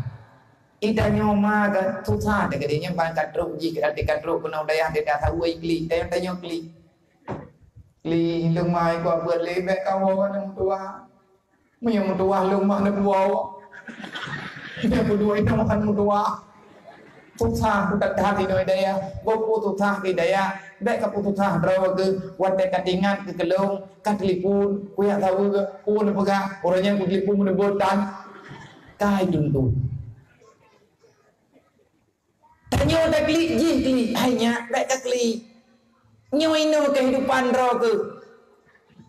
Itanyoe ma ka susah dekat dia nyan ban ka trok jih, ka trok keunoe dayah dia dah tahu ai klik, tanyoe klik. Klik lôn ma ikot buet lé bèk kawoe aneuk meutuwah. Meunyoe meutuwah lôn mah neuk buwoe. Meunyoe peuduek inong han meutuwah. Susah that inoe dayah, boh peue susah di dayah, bèk ka peue susah droe geuh, watèe ka teuingat keu keulôn, ka telepon, kujak saweue, peue neupeugah, uroe nyan kutelepon meuneuboh tan. Kai tuntu. Tanyoe taklik jih klik, hai nyak, bèk ka klik. Nyoe inoe keuhidupan droe keuh.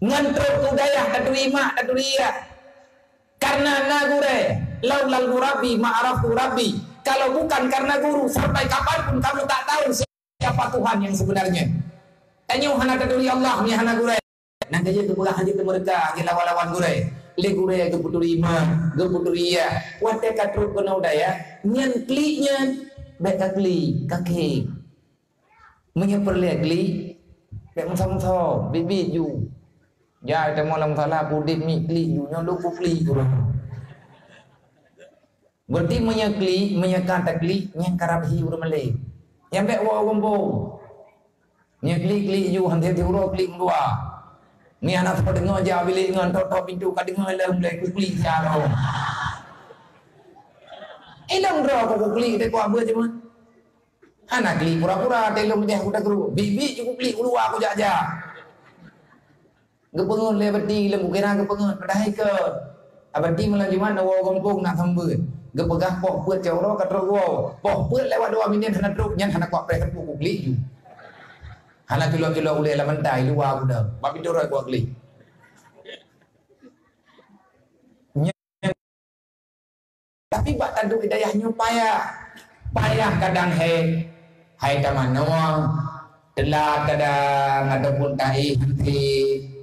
Ngon trok keu dayah taturi mak, taturi yah. Karena na gurèe, "Laulal murabbi ma araftu rabbi." Kalau bukan karena guru, sampai kapan pun kamu tak tahu siapa Tuhan yang sebenarnya. Tanyoe hana taturi Allah, nyoe hana gurèe. Nyang ka jeuet geupeugah lagèe teumeureuka, lagèe lawan-lawan gurèe. Lé gurèe geupeuturi ma, geupeuturi yah. Watèe ka trok keunoe dayah, nyan klik nyan, bèk ka klik, ka klik. Meunyoe peureulèe klik, bèk meuso-meuso, biet-biet ju. Jai teuma lam salah udép miet klik ju, nyoe lôn kuklik ju. Berarti meunyoe klik, meunyoe ka taklik, nyan karab hi ureueng malèe. Nyang bèk woe gampông. Meunyoe klik-klik ju, han tiep-tiep uroe klik meudua. Nyan hana soe deungoe jak bilék ngon tok-tok pintoe ka deungoe lom lé kuklik siat lom. Ilôn droe kuklik deh kuat beuet cuma. Hana klik pura-pura, teuh lôn meudeh kuda gru. Bit-bit ju kuklik u luwa kujak-jak. Geupeungeut lé Abati lom, kukira geupeungeut, padahai kon. Abati malam Jumat na woe gampông nak sambeuet. Geupeugah poh peuet cot uroe ka trok woe. Poh peuet lewat dua minit hana trok, nyan hana kuat preh teupeu kuklik ju. Hana culok-culok ulèe lam bantai luwa kuda. Bak pintoe rot kuat klik. Tapi bak taduek i dayah nyoe payah. Payah kadang hai, hai tamanoe, teulat kadang ataupun taéh hanté,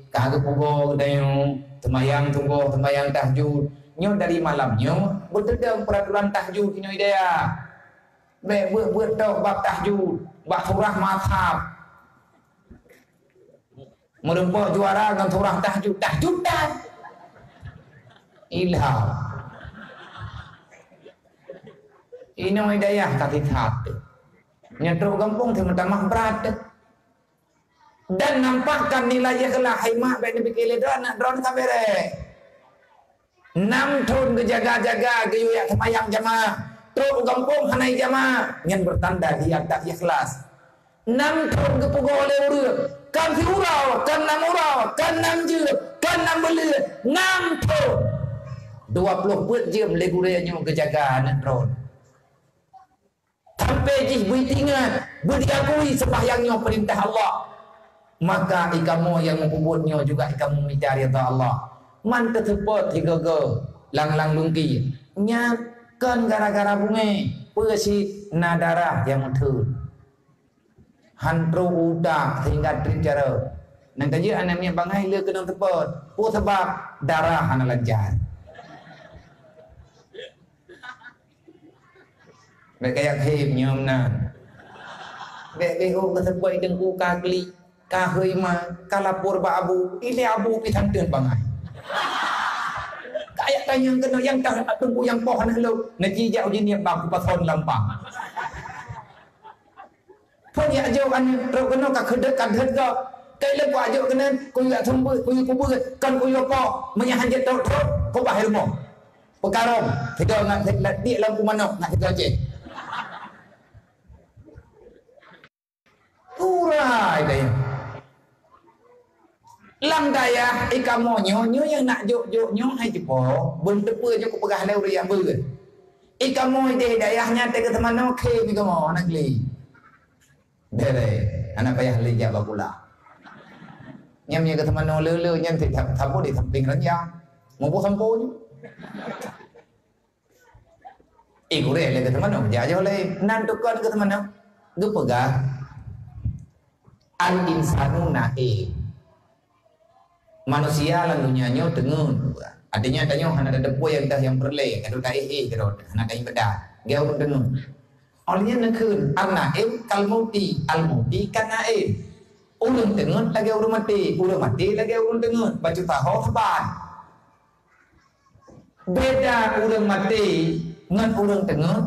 ka geupugoe geutanyoe, seumayang suboh, seumayang tahajud. Nyoe dari malam nyoe, beuteudong peuraturan tahajud inoe i dayah. Bèk beuet-beuet tok bab tahajud, bak surah mazhab. Meurumpok juara ngon surah tahajud, tahajud that. Ilham. Inoe i dayah ka that. Nyan trok gampông teuma tamah brat. Dan nampakkan nilai ikhlas hai mak bèk neupike lé droe aneuk droe ka bèrèh. Nam thon geujaga-jaga geuyue jak seumayang jamaah, trok u gampông hana jamaah, nyan beutanda dia that ikhlas. Nam thon geupugoe lé ureueng, kon siuroe, kon nam uroe, kon nam jeuem, kon nam buleuen, nam thon. Dua ploh peuet jeuem lé gurèe nyoe geujaga aneuk droe. Sampai jih beuingat, beudiakui sembahyang nyoe perintah Allah. Maka ikamoe nyang meupubuet nyoe juga ikamoe mita ridha Allah. Man teuseupôt sigoe-goe lang-lang lungki. Nyan kon gara-gara bungé, peue cit na darah nyang meutheun. Han trok u utak sehingga treb jaroe. Nyang ka jeuet aneuk miet bangai le keunong seupôt. Peue sabab? Darah hana lancar. Bèk kayak him nyoe meunan. Bèk beuh ka seupôt teungku ka klik, ka hôi ma, ka lapor bak abu. Ilèe abu pih santeun bangai. Kayak tanyong keunoe nyang tah teungku nyang poh aneuk lôn. Neujijak uji niet bak kupason lampang. Phon jak jok aneuk trok keunoe ka keudeuk ka deuet gob. Kai lôn kuajok keunan, kuyue sumbeut, kuyue kubeut, kon kuyue poh. Meunyo han jeuet trok-trok, keubah i rumoh. Peukarong, sidroe ngat diek lam kumanok, ngat sidroe ceh. Urai dayah. Lam dayah ikamoe nyoe, nyoe nyang nak jok-jok nyoe hai jipo, beuneuteupeu jok kupeugah lé ureueng nyang beuet. Ikamoe ideh dayah nyan teuka teumanoe khém ikamoe aneuk lé. Dere, hana payah lé jak bakula. Nyan meunyo geuteumanoe le-le nyan teutab saboh di sampéng ranjang. Muboh sampoe nyoe. Eh, gurèe lé geuteumanoe, jak ajoh lé. Nan tukon geuteumanoe. Geupeugah, "Al-insanu na'im." Manusia lam dunia nyoe teungeut. Artinya tanyoe hana tateupeue nyang teuh nyang peureulèe, ka taéh-éh keudroe, hana taéh beuda. Geu ureueng teungeut. Oleh nyan neukheun, "An-na'im kal mauti, al-mauti kan na'im." Ureueng teungeut lagèe ureueng maté, ureueng maté lagèe ureueng teungeut, bacut taho saban. Beda ureueng maté ngon ureueng teungeut.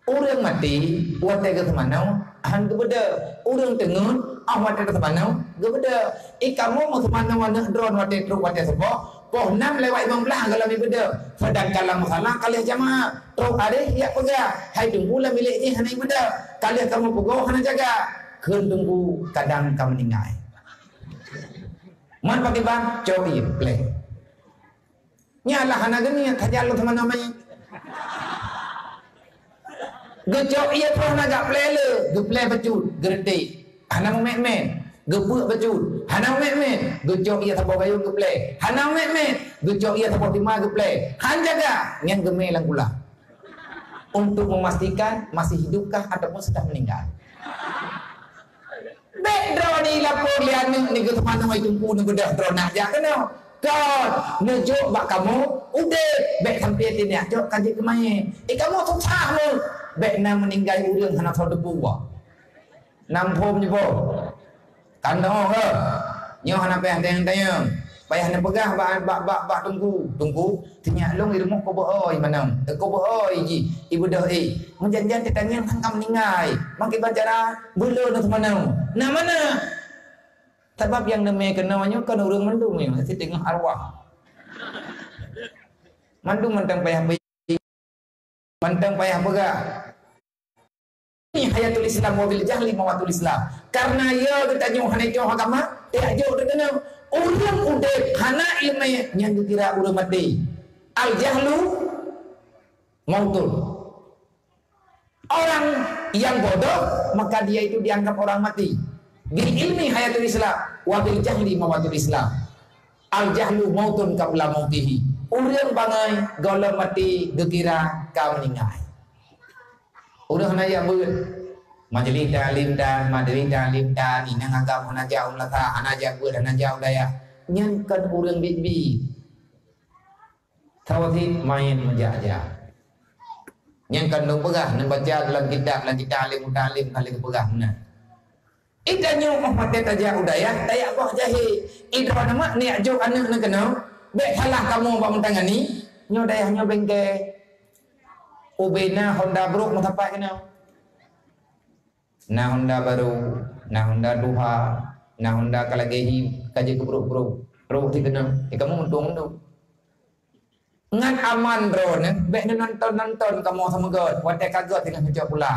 Ureueng maté watèe geuseumanoe han geubeudôh. Ureueng teungeut 'oh watèe geuseumanoe geubeudôh. Ikamoe meuseumanoe aneuk droeneuh watèe trok watèe suboh, poh nam lewat limong blah gohlom ibeudôh. Seudangkan lam musala ka lheueh jamaah, trok aréh jak peugah, hai teungku lam bilék jih hana ibeudôh. Ka lheueh kamoe peugoe hana jaga. Kheun teungku kadang ka meuninggai. Man pakriban, cok ié pleh. Nyan lah hana geuniet, sajan lôn seumanoe manyét. Geucok ié troh na gak pleh le, geupleh bacut, geureutèk. Hana meumet-met, geupeuk bacut. Hana meumet-met, geucok ié saboh gayông geupleh. Hana meumet-met, geucok ié saboh tima geupleh. Han jaga, nyan geumè lam kulah. Untuk memastikan masih hidupkah ataupun sudah meninggal. Bèk droeneuh lapor lé aneuk nyoe geuteumanoe teungku neubeudôh droeneuh jak keunoe. Kon, neujok bak kamoe udép, bèk sampoe teuneuk jok ka jeuet keu manyét. Eh, kamoe susah meuh. Bèk na meuninggai ureueng hana soe teupeue. Nam phom jiboh. Kantong ke? Nyoe hana payah tanyong-tanyong. Payah neupeugah bak, bak, bak, bak teungku. Teungku, teunyak lôn i rumoh kobeuoi manong. Eh, kobeuoi jih, ibeudôh eh. Meujan-jan teutanyong sangka meuninggai. Makai bancara, beulo na seumanoe. Na mana? Sabab nyang neumè keunoe nyoe kon ureueng mandum nyoe, siteungoh arwah. Mandum mantong payah Mantong payah peugah. Ini hayatul Islam wa bil jahli mawatul Islam. Karena ya geutanyoe hana jauh agama, tajak jok teukeunong. Ureueng udép hana ileumèe nyang geukira ureueng maté. Al jahlu mautun. Orang yang bodoh, maka dia itu dianggap orang mati. Bil ilmi hayatul Islam, wa bil jahli mawatul Islam. Al jahlu mautun qabla mautihi. Ureueng bangai gohlom maté geukira ka meuninggai. Ureueng hana jak beuet. Majlis taklim tan, majlis taklim tan, inong agam hana jak u meunasah, hana jak beuet, hana jak u dayah. Nyan kon ureueng biet-biet. Tauhid main meujak-jak. Nyang ka lôn peugah, neubaca dalam kitab, lam kitab alim mutalim ka lheueh geupeugah meunan. Ita nyoe óh watèe tajak u dayah, tajak boh jahé. Idroe neumat neujak jok aneuk neukeunoe, bèk salah kamoe bak meutangani. Nyoe dayah nyoe bengke. Ubé na Honda brôk meusapat keunoe. Na Honda barô, na Honda tuha, na Honda ka lagèe hi, ka jeuet keu brôk-brôk. Brôk sikeunoe, di kamoe meutueng-meutueng. Ngon aman droeneuh, bèk neunonton-nonton kamoe sameugot, watèe ka göt teungoh neucok pula.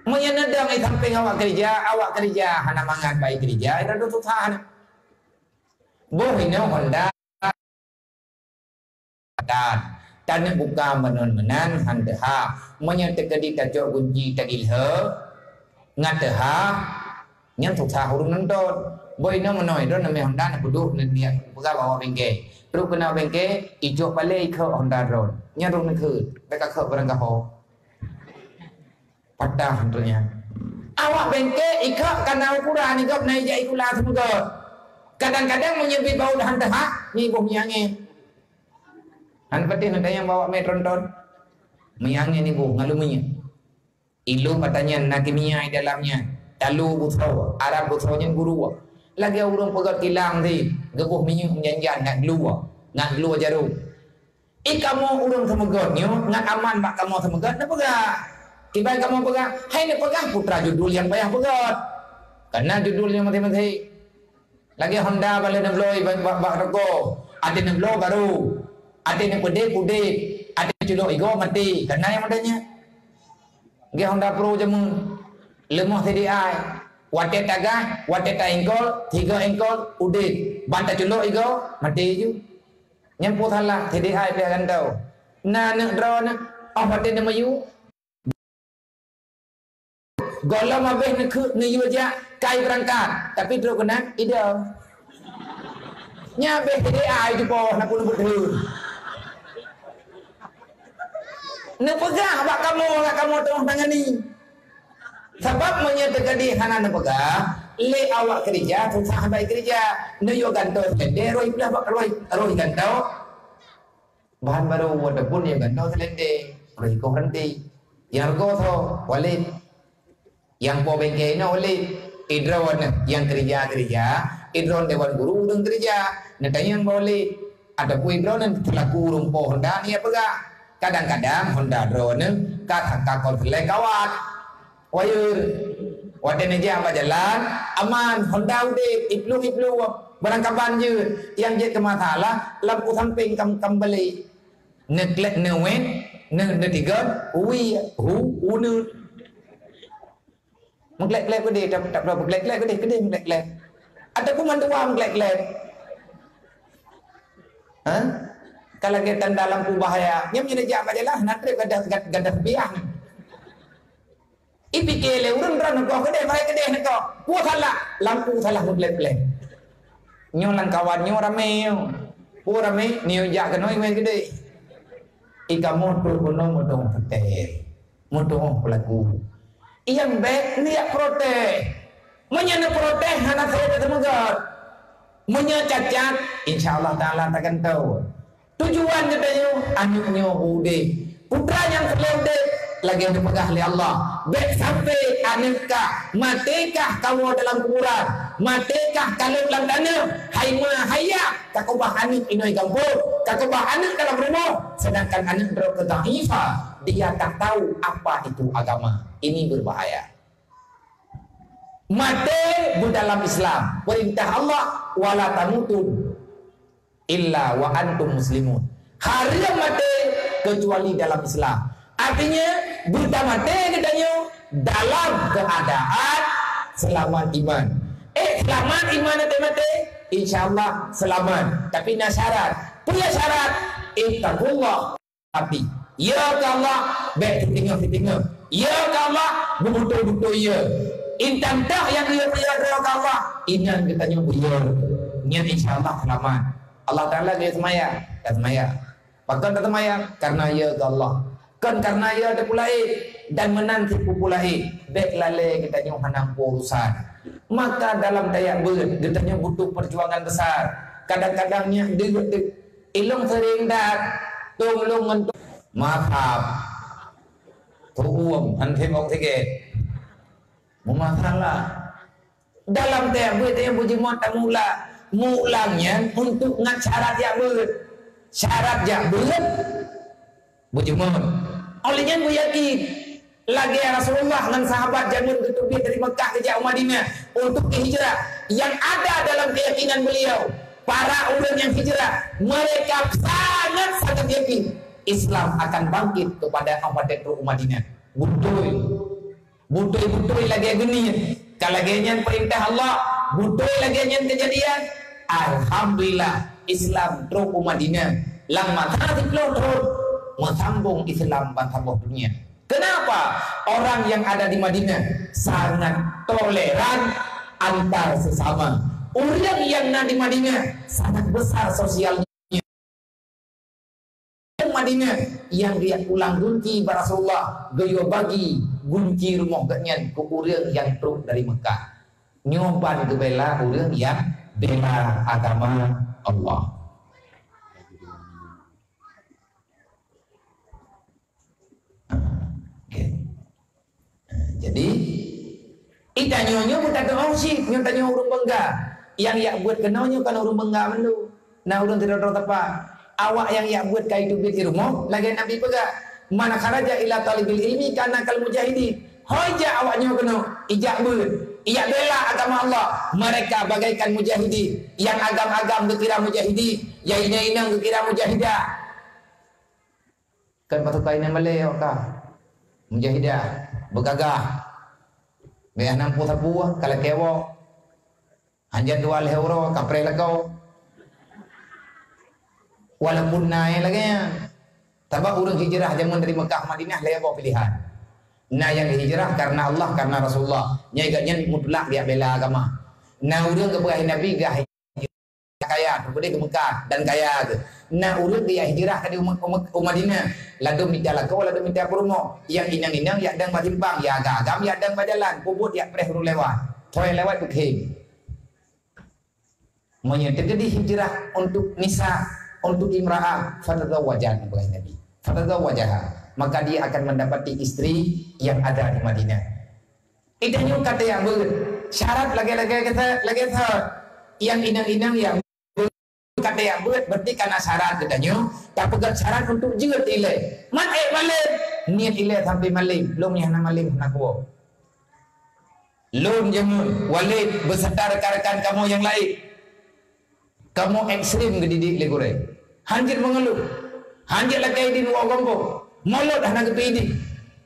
Meunyoe neudong i sampéng awak keurija, awak keurija hana mangat bak i keurija, i droeneuh susah na. Boh inoe Honda. Tan. Aneuk buka meunan-meunan han teuhah. Meunyoe teukeudi tacok gunci tagilheu, ngat teuhah, nyan susah ureueng nonton. Boh inoe meunoe droeneuh mé Honda neupeuduek neuniet peugah bak awak bengke. Trok keunoe bengke, icok paleng ikhok Honda droeneuh. Nyan droeneuh kheun, bèk kakhok barang gaho. Patah droeneuh. Awak bengke ikhok kana ukuran, igob na ijak ikula seumeugöt. Kadang-kadang meunyoe bit baut han teuhah, nyan iboh minyeuk angèn. Han patéh neutanyong bak awak mé tronton. Minyeuk angèn iboh ngon lôn minyeuk. Ilôn ata nyan na kimia di dalam nyan. Talu beusoe, arat beusoe nyan guru. Lagèe ureueng peugöt kilang tadi, geuboh minyeuk meujan-jan ngat glue, ngat glue jarôm. I kamoe ureueng seumeugöt nyoe ngat aman bak kamoe seumeugöt neupeugah. Kiban kamoe peugah, hai neupeugah putra judul nyang payah peugöt. Kana judul nyoe maté-maté. Lagèe Honda bak lheueh neubloe bak, bak, bak toko. Até neubloe baru. Até neupeudép udép. Até neuculok igoe maté. Kana nyang model nyan. Lagèe Honda Pro jameun. Leumoh C D I. Watèe tagah, watèe ta-engkol, tiga engkol, udép. Ban taculok igoe, maté ju. Nyan peue salah, C D I pih gantoe. Na aneuk droeneuh, oh watèe neumiyueb. Gohlom abéh neukheun neuyue jak kai beurangkat, tapi trok keunan idong. Nyan abéh C D I teupoh na peuneubeuet thon. Neupeugah bak kamoe, bak kamoe teungoh tangani. Sabab meunyoe teukeudi hana neupeugah, lé awak keurija susah bai keurija. Neuyue gantoe seulendé roh iplah bak roh, roh gantoe. Bahan barô ataupun nyang gantoe seulendé, roh ikoh ranté. Nyang reugoe soe, Walid. Nyang po bengke inoe Walid. Idroeneuh nyang keurija-keurija, idroeneuh dewan guru ureueng keurija. Neutanyong bak Walid. Ataupun idroeneuh seulaku ureueng po Honda nyang peugah. Kadang-kadang Honda droeneuh ka sangka konseler kawat. Wayeur. Watèe neujak bak jalan, aman, Honda udép, iplueng-iplueng, barang kaban jeuet, nyang jeuet keu masalah, lampu sampéng kam, kam balek. Neuklek, neuwet, neu-, neutigon, wi, hu, uneut. Meuklek-klek keudéh, tak, tak, meuklek-klek keudéh, keudéh meuklek-klek. Ataupun mandua meuklek-klek. Ha? Ka lagèe tanda lampu bahaya. Nyang meunyoe neujak bak jalan, na trép gadoh, gad-, gadoh biah. Ipike lé ureueng droeneuh neukoh keudéh, marai keudéh neukoh. Peue salah? Lampu salah meugleh-gleh. Nyoe lam kawan nyoe ramé nyoe. Peue ramé? Nyoe jak keunoe iman keudéh. I kamoe trok keunoe meutuoh peutéh. Meutuoh peulaku. Nyang bèk neujak protes. Meunyoe neuprotes hana sabe teumeugöt. Meunyoe cacat, insya Allah Taala tagantoe. Tujuan geutanyoe, aneuk nyoe udép. Putra nyang seuleuh udép, lagèe geupeugah lé Allah, bèk sampai aneuk kah, maté kah kawoe dalam kuburan, maté kah kaleuek lam taneuh, hai ma hai yah, ka keubah aneuk inoe gampông, ka keubah aneuk dalam rumoh, sedangkan aneuk droe keu dhaifah, dia tak tahu apa itu agama. Ini berbahaya. Maté beudalam Islam. Perintah Allah, "Wala tamutun illa wa antum muslimun." Hareuem maté kecuali dalam Islam. Artinya, beutamaté geutanyoe dalam keadaan seulamat iman. Eh, seulamat iman maté-maté, insya Allah seulamat. Tapi na syarat. Peue syarat? Ittaqullah. Tapi, ya keu Allah, bèk siteungoh-siteungoh. Ya keu Allah, beubeutôi-beutôi ya. Intan tah nyang geuyue ya keu Allah, inan geutanyoe beuya. Nyan insya Allah seulamat. Allah Taala geuyue seumayang, taseumayang. Pakon taseumayang? Karena ya keu Allah. Kon karena ya teupeulaén dan meunan sipeue-peue laén. Bèk lalè geutanyoe hana urusan. Maka dalam tajak beuet, geutanyoe butuh perjuangan besar. Kadang-kadang nyak deuek-deuek. Ilong sering dat, tolong ngon tu. Maaf. Tuum, han tem oksigen. Meumasalah. Dalam tajak beuet, tajak beuet jeuet tamula. Mulang nyan untuk ngat syarat jak beuet. Syarat jak beuet, beujeumeun. Oleh nyan beuyakin, lagèe Rasulullah ngon sahabat jameun geuteubiet dari Mekah geujak u Madinah untuk hijrah. Yang ada dalam keyakinan beliau, para ureueng nyang hijrah, mereka sangat-sangat yakin Islam akan bangkit kepada umat trok u Madinah. Beutôi. Beutôi-beutôi lagèe geunie. Ka lagèe nyan peurintah Allah, beutôi lagèe nyan keujadian. Alhamdulillah, Islam trok u Madinah. Lam masa siploh thon, meusambong Islam bansaboh dunia. Kenapa? Orang yang ada di Madinah sangat toleran antar sesama. Ureuëng yang na di Madinah sangat besar sosialnya. Madinah yang dia pulang gunci bak Rasulullah, geuyue bagi gunci rumoh geuhnyan keu ureuëng nyang trok dari Mekah. Nyoe ban geubela ureuëng nyang bela agama Allah. Okey. Jadi, ita nyoe-nyoe buta doa cit, nyoe tanyoe ureuëng bangga. Yang yak buat keunoe nyoe kan ureuëng bangga mandum. Na ureuëng sidroe-droe teupah. Awak nyang yak buet ka iteubiet di rumoh, lagée Nabi peugah, "Man kharaja ila talibil ilmi kana kal mujahidin." Hôi jak awak nyoe keunoe, ijak beuet, ijak bela agama Allah. Mereka bagaikan mujahidin, nyang agam-agam geukira mujahidin, nyang inong-inong geukira mujahidah. Kan pasukan inong malée awak ka. Mujahidah, beugagah. Bék hana muphom sapeue, ka lakée woe. Hanjeuet dua lhée uroe kapreh lakoe. Walaupun na nyang lagée nyan. Sabab ureuëng hijrah jameun dari Mekah Madinah lhée boh pilihan. Na nyang hijrah karena Allah, karena Rasulullah. Nyang gobnyan mutlak geujak bela agama. Na ureuëng geupeugah Nabi gah kaya, teupeude keu Mekah dan kaya geuh. Na ureuëng geujak hijrah dari u, u, u Madinah. Ladôm mita lakoe, ladôm mita peurumoh. Nyang inong-inong yak dong bak simpang, nyang agam-agam yak dong bak jalan. Peubuet yak preh ureuëng lewat. Soe nyang lewat peukhém. Meunyoe teukeudi hijrah untuk nisa, untuk imra'ah, fatazawwajat, peugah Nabi. Fatazawwajaha, maka dia akan mendapati istri yang ada di Madinah. Ita nyoe ka tajak beuet, syarat lagée-lagée gata, lagée that. Nyang inong-inong nyang beuet ka tajak beuet, berarti ka na syarat geutanyoe, tapeugét syarat untuk jeuet ilée. Man ék malém, niet ilée sampai malém, lom nyang hana malém hana kuwoe. Lôn jameun, Walid, beserta rekan-rekan kamoe nyang laén. Kamoe ekstrem geudidik lé gurée. Hanjeuet meungeuluh. Hanjeuet lakée idin woe gampông. Mulod hana geupeu idin.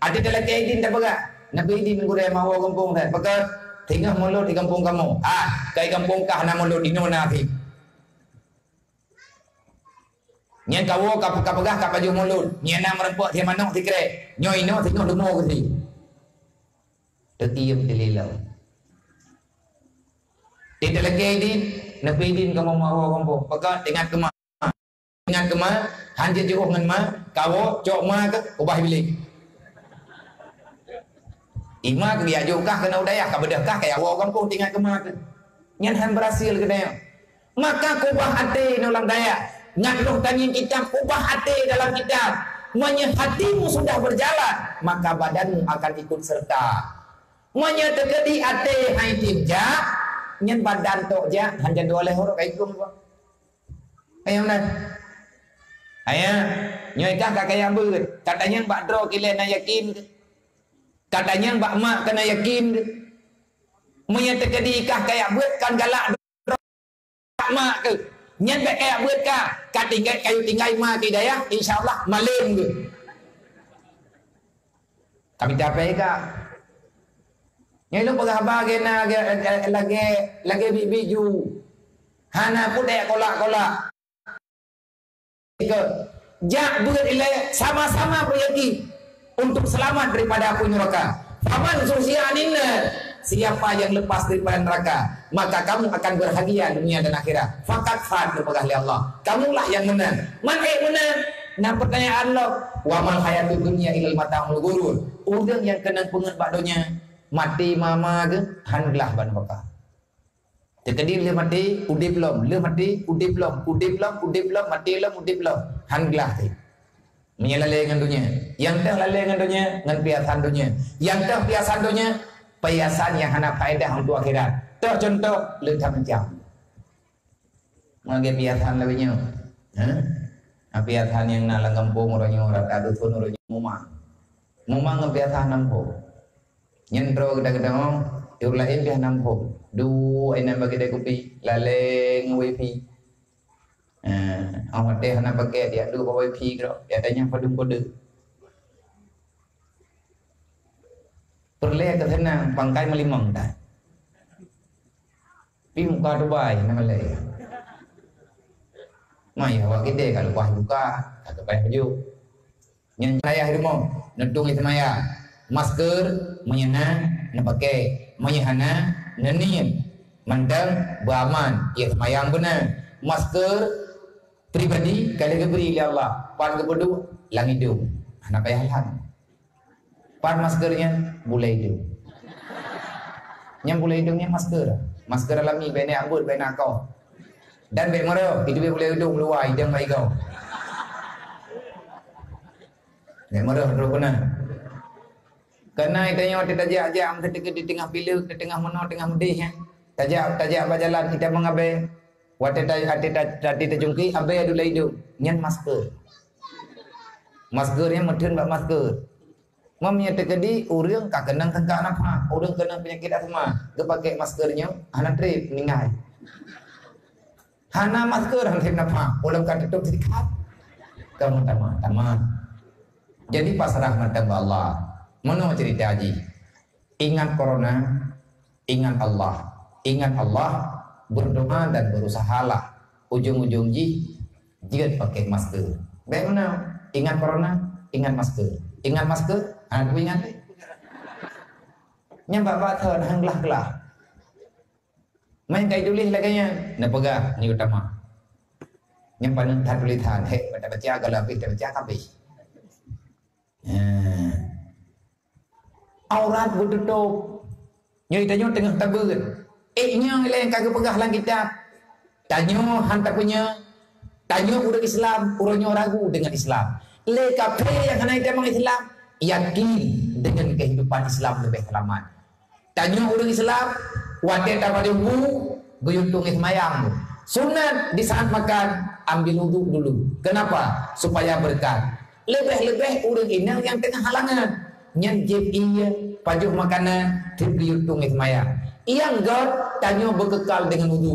Até talakée idin tapeugah, "Neupeu idin gurée ma woe gampông that." Pakon? Singoh mulod di gampông kamoe. Ah, kai gampông kah na mulod, inoe na pih. Nyan kawoe ka, ka peugah ka pajoh mulod. Nyan na meureumpok sie manok sikrek. Nyoe inoe singoh leumo geusie. Teuiem teulilong. Di talakée idin, neupeu idin kamoe ma woe gampông. Pakon? Teuingat keu ma. Teuingat keu ma, hanjeuet jiôh ngon ma, kawoe cok ma keuh ubah Iblih. Ima keuh geujak jok kah keunoe u dayah, ka beudôh kah kajak woe gampông teuingat keu ma keuh. Nyan han beurhasil geutanyoe. Maka kubah até inoe lam dayah. Ngat lôn tangieng kitab, kubah até dalam kitab. Meunyoe hatimu sudah berjalan, maka badanmu akan ikut serta. Meunyoe teukeudi até han item jak, nyan badan tok jak, han jadwal lhée horok ka ikung. Ayah meunan. Ayah, nyoe kah ka kaya beuet. Ka tanyong bak droe keu ilée na yakin keuh. Ka tanyong bak mak keuh na yakin keuh. Meunyoe teukeudi kah kaya beuet kan galak droe bak mak keuh. Nyan bék kaya beuet kah. Ka tinggai, kayue tinggai ma keu dayah, insya Allah malém keuh. Ka mita pèng ka. Nyan lôn peugah haba lagèe na, lagèe, lagèe, lagèe biet-biet ju. Hana peureulèe kolak-kolak. Jak beuet ilèe sama-sama beuyaki untuk selamat daripada apui neraka. Faman zuhziha 'anin nar, siapa yang lepas daripada neraka, maka kamu akan bahagia dunia dan akhirat. Faqad faz, geupeugah lé Allah. Kamulah yang menang. Man ék menang? Na pertanyaan lom, "Wa mal hayatud dunya illa mata'ul ghurur." Ureueng nyang keunong peungeut bak donya, maté ma-ma geuh, han glah bak neuraka. Teukeudi lheueh maté, udép lom, lheueh maté, udép lom, udép lom, udép lom, maté lom, udép lom. Han glah teuh. Meunyoe lalè ngon donya. Nyang teuh lalè ngon donya, ngon piasan donya. Nyang teuh piasan donya, piasan nyang hana faedah untuk akhirat. Teuh cuntoh, le that macam. Lagèe piasan lagèe nyoe. Ha? Piasan nyang na lam gampông uroe nyoe, rata dusun uroe nyoe mumang. Mumang ngon piasan na muphom. Nyan droe geuda-geuda ngon, ureueng laén piasan na muphom. Duek inan bak keude kupi, laleng ngon wifi. Ha, 'oh watèe hana pakèk, jak duek bak wifi keudroe, jak tanyong padum kode. Peureulèe keu seunang, pangkai meulimong that. Pi muka Dubai, hana malèe. Maya awak keude ka leupah muka, ka leupah baju. Nyan ayah rumoh, neutueng ie seumayang. Masker, meunyoe na, neupaké. Meunyoe hana, neuniet. Mantong beuaman, ie seumayang beuna. Masker pribadi ka lheueh geubri lé Allah. Pat geupeuduek, lam idong. Hana payah lham. Pat masker nyan, bulèe idong. Nyan bulèe idong nyan masker. Masker alami, bèk na ambot, bèk na akoh. Dan bèk meurôh, itu bèk bulèe idong luwa, idong bak igoe. Bèk meurôh, droe keunan. Kareuna tanyoe watèe tajak-jak, meukeuteuka di teungoh pileuk, di teungoh meunoe, teungoh meudeh, ya. Tajak, tajak bak jalan, kita mengabèe. Watèe ta-, watèe ta-, watèe tajungkét, abèe dulèe idong. Nyan masker. Masker nyan meutheun bak masker. Meunyoe teukeudi ureueng ka keunong seungkak nafah, ureueng keunong peunyakét asma, geupaké masker nyoe, hana trép, meuninggai. Hana masker, hana trép nafah, ulôn ka tutôp sikat. Ka meutamah-tamah. Jadi pasrah mantong bak Allah. Meunoe ceurita jih. Ingat corona, ingat Allah. Ingat Allah, berdoa dan berusahalah. Ujong-ujong jih, jeuet pakai masker. Bèk meunoe, ingat corona, ingat masker. Ingat masker, hana ingat. Nyan bak-bak thon, han glah-glah. Meunan ka tuléh lagèe nyan, neupeugah ni utama. Nyan paneuk that tulésan, hek, baca-baca, kalau habéh tabaca, habéh. Nah. Aurat beututôp. Nyoe tanyoe teungoh tabeuet. Ék nyoe lé nyang ka geupeugah lam kitab. Tanyoe han tapeue nyoe. Tanyoe ureueng Islam, uroe nyoe ragu deungon Islam. Lé kafé nyang hana jitamong Islam, yakin deungon keuhidupan Islam leubeh seulamat. Tanyoe ureueng Islam, watèe tapajoh bu, geuyue tueng seumayang. Sunat di saat makan, ambil wudhu dulu. Kenapa? Supaya berkat. Leubeh-leubeh ureueng inong nyang teungoh halangan. Nyan jieb ié, pajoh makanan, trép geuyue tueng seumayang. Nyang göt, tanyoe beukekal deungon wudhu.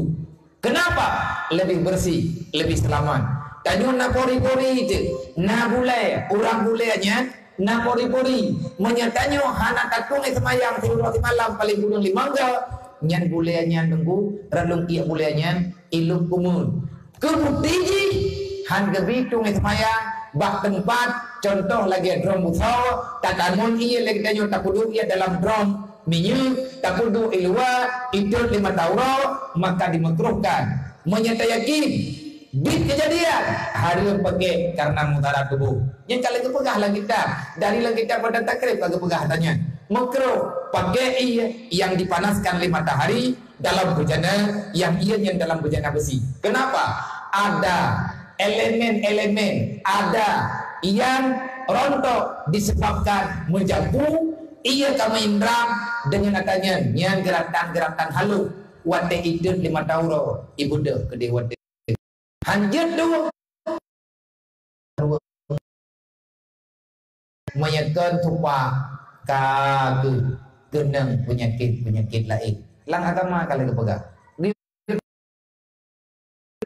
Kenapa? Leubeh beureusi, leubeh seulamat. Tanyoe na pori-pori teuk, na bulèe, urang bulèe nyan na pori-pori. Meunyoe tanyoe hana tatueng seumayang siuroe simalam paleng kureueng limong jam, nyan bulèe nyan teungku, rot lôn kiek bulèe nyan, ilop kumeun. Keu bukeuti jih, han geubi tueng seumayang bak teumpat, cuntoh lagèe drom busoe, tatamong ié lagèe tanyoe tapeuduek ié dalam drom minyeuk, tapeuduek i luwa, itot lé mata uroe, maka dimeukruhkan. Meunyoe tayakin, bit keujadian, hareuem paké kareuna mudarat tuboh. Nyan ka lheueh geupeugah lam kitab. Dari lam kitab pada takrib ka geupeugah ata nyan. Meukruh paké ié nyang dipanaskan lé matahari dalam bujana nyang ié nyan dalam bujana beusi. Kenapa? Ada elemen-elemen, ada nyang rontok disebabkan meujampu, ié ka meuindram deungon ata nyan, nyan geuratan-geuratan halôh watèe itot lé mata uroe, ibeudôh keudéh watèe. Han jeuet dua. Meunyoe kon tupa ka keu-, keunong peunyakét-peunyakét laén. Lam agama ka lheueh geupeugah.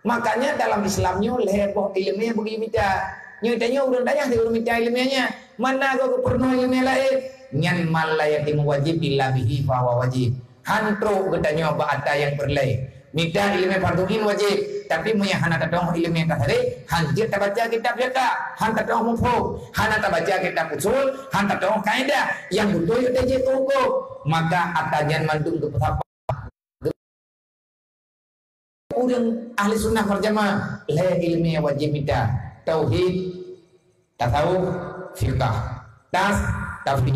Makanya dalam Islam nyoe lhèe boh ileumèe bagi mita. Nyoe tanyoe ureueng dayah di ureueng mita ileumèe nyan. Mana goe geupeurunoe ileumèe laén? Nyan ma la yatimu wajib illa bihi fahuwa wajib. Han trok geutanyoe bak ata nyang peureulèe. Mita ileumèe fardhu ain wajéb, tapi meunyoe hana tateu'oh ileumèe tasarih, han jeuet tabaca kitab fiqah, han tateu'oh muphom, hana tabaca kitab usul, han tateu'oh kaidah, nyang beutôi ata jeuet keu hukôm, maka ata nyan mandum geupeusapa. Ureueng ahli sunnah wal jamaah, lhèe ileumèe wajéb mita, tauhid, tasawuf, fiqah. Tas, tafi.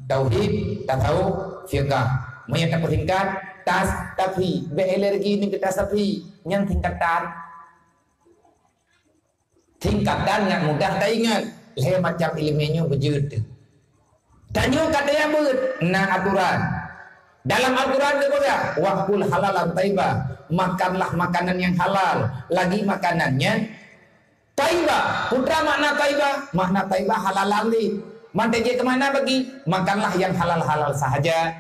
Tauhid, tasawuf, fiqah. Meunyoe tapeusingkat, tas, tafi. Bèk alergi nibak tas, tafi. Nyan singkatan. Singkatan nyang mudah taingat. Lhèe macam ileumèe nyoe beujeuet. Tanyoe ka teuka beuet na atoran. Dalam atoran geupeugah, "Wa kul halalan thayyiba." Makanlah makanan nyang halal. Lagi makanan nyang Thayyiba, peue makna thayyiba? Makna thayyiba halalan di. Mantong jeuet keu makna bagi, makanlah nyang halal-halal sahaja.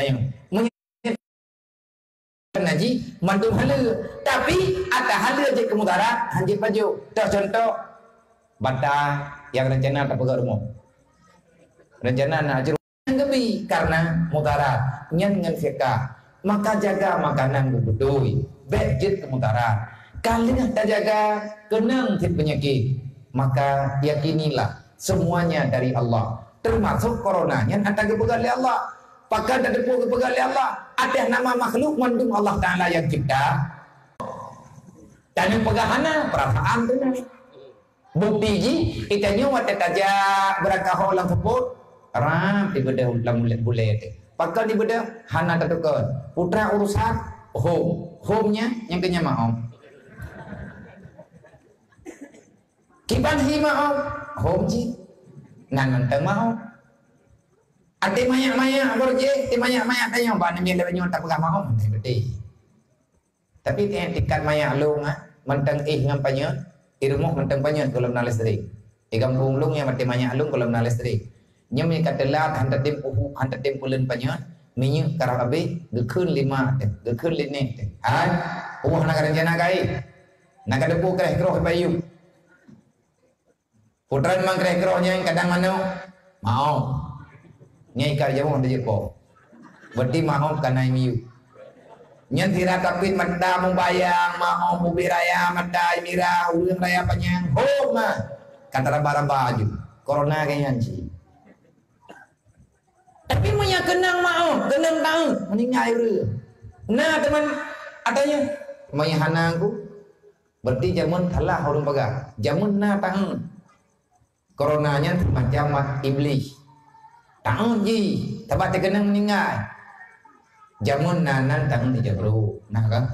Ayo, meunyoe na jih, mandum haleue. Tapi, ata haleue jeuet keu mudarat, han jeuet pajoh. Toh contoh, bata nyang rencana tapeugöt rumoh. Rencana na Nyang geubi karena mudarat, nyan ngon fiqah. Maka jaga makanan geuh beutôi, bèk jeuet keu mudarat. Ka lheueh tajaga keunong cit peunyakét, maka yakinilah semuanya dari Allah, termasuk corona nyan ata geupeugah lé Allah. Pakon tateupeue geupeugah lé Allah? Ateueh nama makhluk mandum Allah Taala nyang cipta. Tanyoe peugah hana, peurasaan teungoh. Bukti jih, geutanyoe watée tajak beurangkaho lam seupôt, rab dibeudôh lam ulée bulée teuh. Pakon dibeudôh? Hana tatukeue. Putra urusan hom. Hom nyan nyang keu nyan maom. Kiban hi maom, hom jih. Nan mantong maom. Até manyak-manyak gor jih, até manyak-manyak tanyoe, bak namiet lewat nyoe tapeugah maom, hana beutôi. Tapi ti-, tingkat manyak lôn, ah, mantong éh ngon panyöt, di rumoh mantong panyöt gohlom na listrik. Di gampông lôn nyang maté manyak lôn gohlom na listrik. Nyoe meunyo ka teulat, han tatem uhu, han tatem peuleuen panyöt, minyeuk ka rab abéh, geukheun lima teuh, geukheun linéh teuh. Hai, ueh na ka rencana ka éh. Na ka deungoe kreh-kroh bayu. Putran mang kreh-kroh nyan kadang manok, maom. Nyan ikat jamoe teuh jeuet po. Berarti maom ka na miyueb. Nyan sira tapit mata mubayang, maom ubé raya mata mirah, ureueng raya panyang, hom mah. Ka taraba-raba aju. Corona keu nyan cit. Tapi meunyo keunong maom, keunong taát, meuninggai ureueng. Na teuma atanya, meunyo hana ku, berarti jameun salah ureueng peugah. Jameun na taát. Corona nyan macam mat iblih. Taát jih, sabab teukeunong meuninggai. Jameun na nan taát ija brok, nah kan?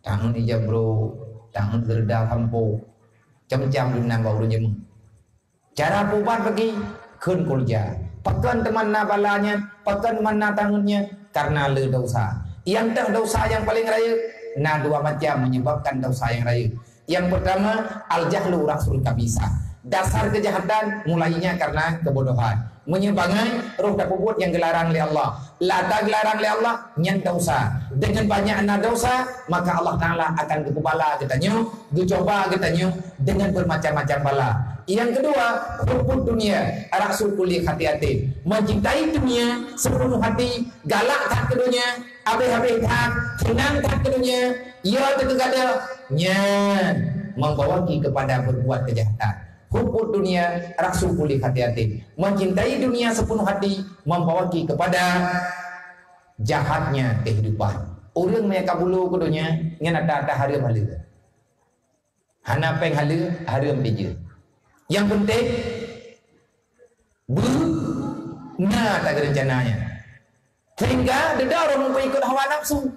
Taát ija brok, taát geureuda sampoe. Macam-macam lom nan bak ureueng jameun. Cara peubat bagi kheun kulja. Pakon teuma na bala nyan, pakon teuma na taát nyan, karena le dosa. Nyang teuh dosa nyang paleng rayeuk, na dua macam menyebabkan dosa nyang rayeuk. Nyang pertama, al-jahlu ra'sul khabisah. Dasar kejahatan mulainya karena kebodohan. Meunyoe bangai, roh tapeubuet nyang geularang lé Allah. Lata geularang lé Allah, nyan dosa. Dengan banyak na dosa, maka Allah Taala akan geupubala geutanyoe, geucoba geutanyoe dengan bermacam-macam bala. Yang kedua, hubbud dunya, ra'su kulli khati'atin. Mencintai dunia sepenuh hati, galak that keu dunia, habéh-habéh that, seunang that keu dunia, ya teukeugada, nyan membawaki kepada berbuat kejahatan. Hubbud dunya ra'su kulli khati'atin. Mencintai dunia sepenuh hati membawaki kepada jahatnya kehidupan. Ureueng meunyo ka bulo keu donya, nyan ata-ata hareuem haleue. Hana péng haleue, hareuem pih jeuet. Nyang penting, beu na ata geurencana nyan. Sehingga deuda ureueng meuikot hawa nafsu.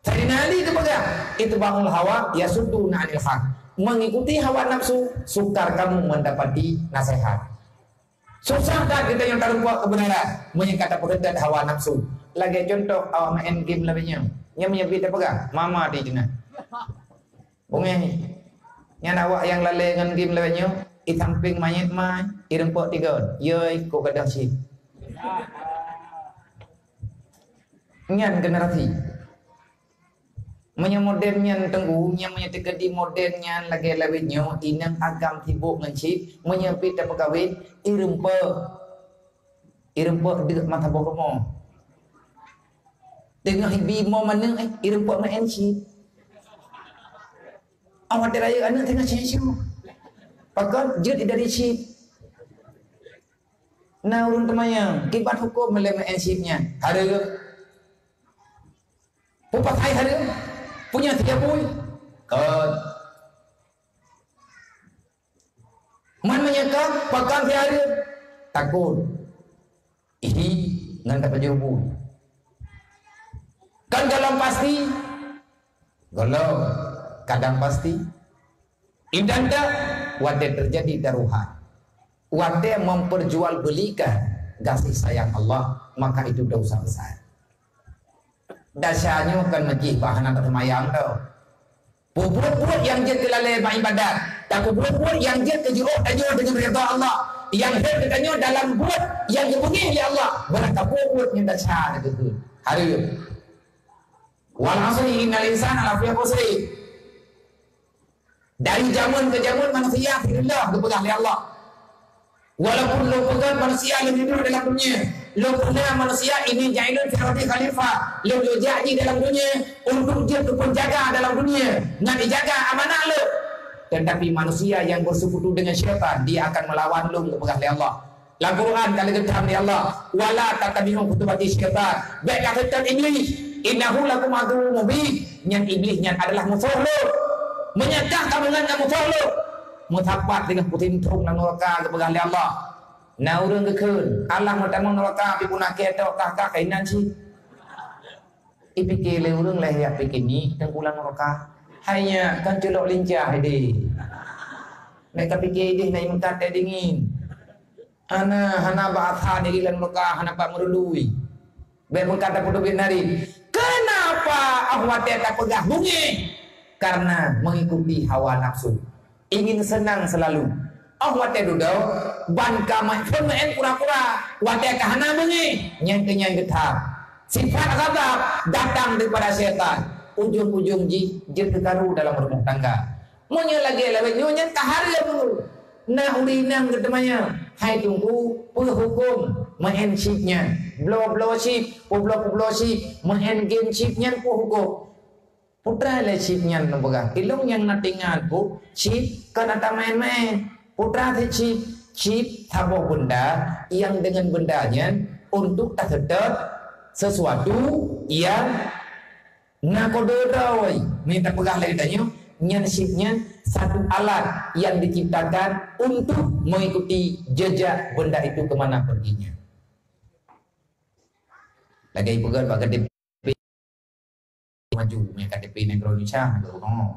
Saidina Ali geupeugah, "Itba'ul hawa yasudduna 'anil haq." Mengikuti hawa nafsu, sukar kamu mendapati nasihat. Susah that geutanyoe tarumpok keubeunaran meunyoe ka tapeukeudeuet hawa nafsu. Lagée cuntoh awak maén game lagée nyoe. Nyoe meunyoe bit tapeugah, mama di jeunah. Bungéh. Nyan awak nyang lalée ngon game lagée nyoe, i sampéng manyét mai, i rumpok tigon. Yoi, kok gadang cit. Nyan generasi. Meunyoe modern nyan teunggu, nyan meunyoe teukeudi modern nyan lagée lawét nyoe, inong agam sibok ngon chip, meunyoe pih tapeukawén, i rumpok. I rumpok deuk mata boh rumoh. Teungoh ibi mo maneueng, eh, i rumpok maén chip. Awak teurayeuk aneuëk teungoh chip-chip. Pakon jeuet dari chip. Na ureuëng teumanyong, kiban huköm meulée maén chip nyan? Hareuem. Peue pasai hareuem? Punya tiga bui. Kon. Man meunyoe ka, pakon si hareuem? Takot. Ihi, ngon tapajoh bui. Kan dalam pasti? Gohlom, kadang pasti. Idan dak, watée terjadi taruhan. Watée memperjualbelikan kasih sayang Allah, maka itu dosa besar. Dasar nyoe kan meujih bah hana teumayang tau. Peubuet-buet nyang jeuet keu lalée bak ibadat, dan peubuet-buet nyang jeuet keu jiôh tanyoe deungon ridha Allah. Nyang hék geutanyoe dalam buet nyang geubeungéh lé Allah, barang tabuet-buet nyang dasar na geukheun. Hareuem. Wal asri innal insana lafi khusri. Dari jameun ke jameun manusia sireulah geupeugah lé Allah. Walaupun lôn peugah manusia lôn hidup dalam dunia, lôn peugah manusia ini jailun fil ardi khalifah, lôn jak jih dalam dunia untuk jeuet keu penjaga dalam dunia, ngon ijaga amanah lôn. Tetapi manusia yang bersekutu dengan syaitan, dia akan melawan lôn, geupeugah lé Allah. Lam Quran ka lagée geutam lé Allah, "Wala tattabi'u khutuwati syaitan." Bék kaseutôt Iblih. "Innahu lakum aduwwum mubin." Nyan Iblih nyan adalah musoh lôn. Meunyo kah kameungon ngon musoh lôn, meusapat deungon peusintrong lam nuraka, geupeugah lé Allah. Na ureuëng geukheun, "Alah meutamong nuraka pih puna keu tok kah-kah kainan cit." Ipike lé ureuëng lagée nyan pike ngieng teukulang roka. Hai nyan kan culok lincah ideh. Bék kapike ideh na imeungkat teh dingin. Hana, hana bak asa diri lam roka, hana bak meurului. Bék meungkat tapeuteubiet nari. Kenapa oh watée tapeugah beungéh? Karena mengikuti hawa nafsu. Ingin senang selalu. Oh watée dudoe, ban ka meuphon meu'en pura-pura. Watée ka hana beungéh, nyan keuh nyan geutham. Sifat ghadab datang daripada syaitan. Ujong-ujong jih jeuet keu karu dalam rumoh tangga. Meunyoe lagée lawét nyoe nyan ka hareuem. Na ureuëng inong geuteumanyong, "Hai Teungku, peue hukôm meu'en chip nyan? Bloe-bloe chip, peubloe-peubloe chip, meu'en game chip nyan peue hukôm?" Putra lé chip nyan neupeugah, "Ilong nyang na tingat ku, chip kon ata maén-maén." Putra lé chip, chip saboh benda yang dengan benda nyan untuk taseutôt sesuatu yang na kode droe. Ni tapeugah lé tanyoe, nyan chip nyan satu alat yang diciptakan untuk mengikuti jejak benda itu ke mana perginya. Lagée peugah bak K T P maju, meunan K T P nanggroe Indonesia, nanggroe gob.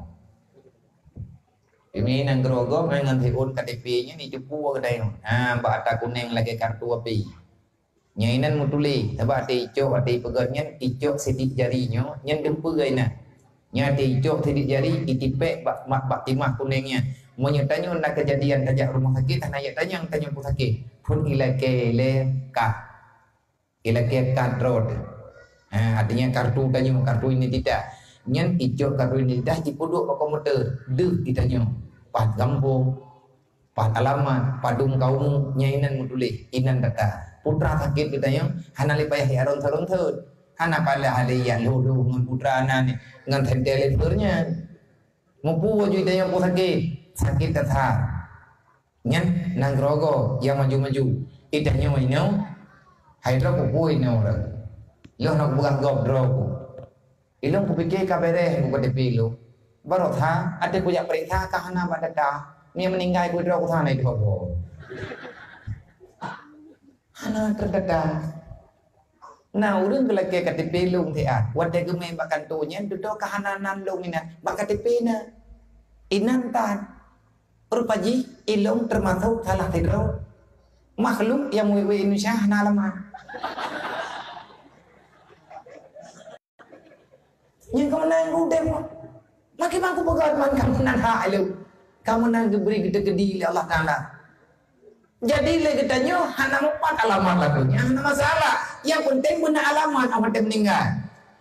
Ini nanggroe gob, meunan ngon siôn K T P nyan dicupu keuhai. Ha, bak ata kunéng lagée kartu api. Nyan inan meutuléh, sabab até icok, até ipeugét nyan, icok sidik jari nyoe, nyan dumpeue inan. Nyan até icok sidik jari, itipék bak, bak, bak timah kunéng nyan. Meunyoe tanyoe na keujadian tajak rumoh sakét, hana jak tanyong, tanyong peue sakét. Phon ilakée lé kah. Ilakée kad droe teuh. Ha, artinya kartu tanyoe, kartu identitas. Nyan icok kartu identitas ipeuduek bak komputer. Deuh itanyoe. Pat gampông, pat alamat, padum kaum, nyan inan meutuléh, inan data. Putra sakét geutanyoe, hana lé payah jak ronson-ronson. Hana payah lé jak lhoh-lhoh ngon putra na nyan, ngon senter lever nyan. Mupu aju itanyoe peue sakét, sakét that-that. Nyan nanggroe gob nyang maju-maju. Itanyoe inoe, hai droe peue-peue inoe ureuëng. Lôn hana kupeugah gob droe ku. Ilong kupike ka beres buku K T P lôn. Baroesa, até kujak peuriksa ka hana bak data. Nyang meuninggai ku droe ku hana iduek gob. Hana terdata. Na ureuëng geulakée K T P lôn siat. Watée geumé bak kantô nyan, dudoe ka hana nan lôn inan bak K T P na. Inan tan. Rupa jih ilong teumasok salah sidroe makhluk nyang wék-wék Indonesia hana alamat. Nyang ka meunan udeb. Makin mangku peugah man ka meunan hak lôn. Ka meunan geubri geuteukedi lé Allah Taala. Jadi lé geutanyoe hana mupat alamat lakoe nyan, hana masalah. Nyang penting beuna alamat amat meuninggai.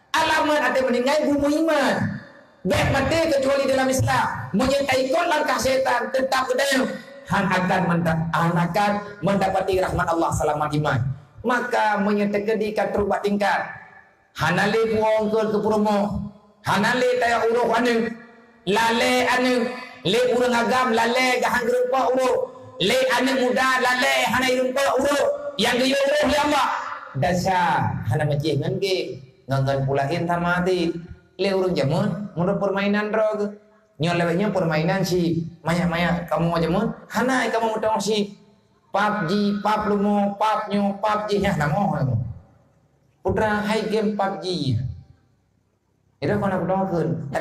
Alamat até meuninggai bumoe iman. Bék maté kecuali dalam Islam. Meunyoe taikot langkah syaitan, teutap geutanyoe han akan menda-, han akan mendapati rahmat Allah seulamat iman. Maka meunyoe teukeudi ka trok bak tingkat, hana lé puwoe eungkôt keu peurumoh, hana lé tayok uroh aneuk, lalée aneuk, lé ureuëng agam lalée geuhan geureumpok uroh, lé aneuk muda lalée hana irumpok uroh, nyang geuyue uroh lé Allah. Dasar hana meucéh ngon game. Ngon-ngon pulain sama até. Lé ureuëng jameun, meunurot peurmainan droe geuh. Nyoe lawét nyoe peurmainan chip. Manyak-manyak kamoe jameun, hana kamoe meutueng chip. Pap ji, pap leumo, pap nyoe, pap jih, nyan namoe kamoe. Putra hai game pap ji. Itu kona kudokeun.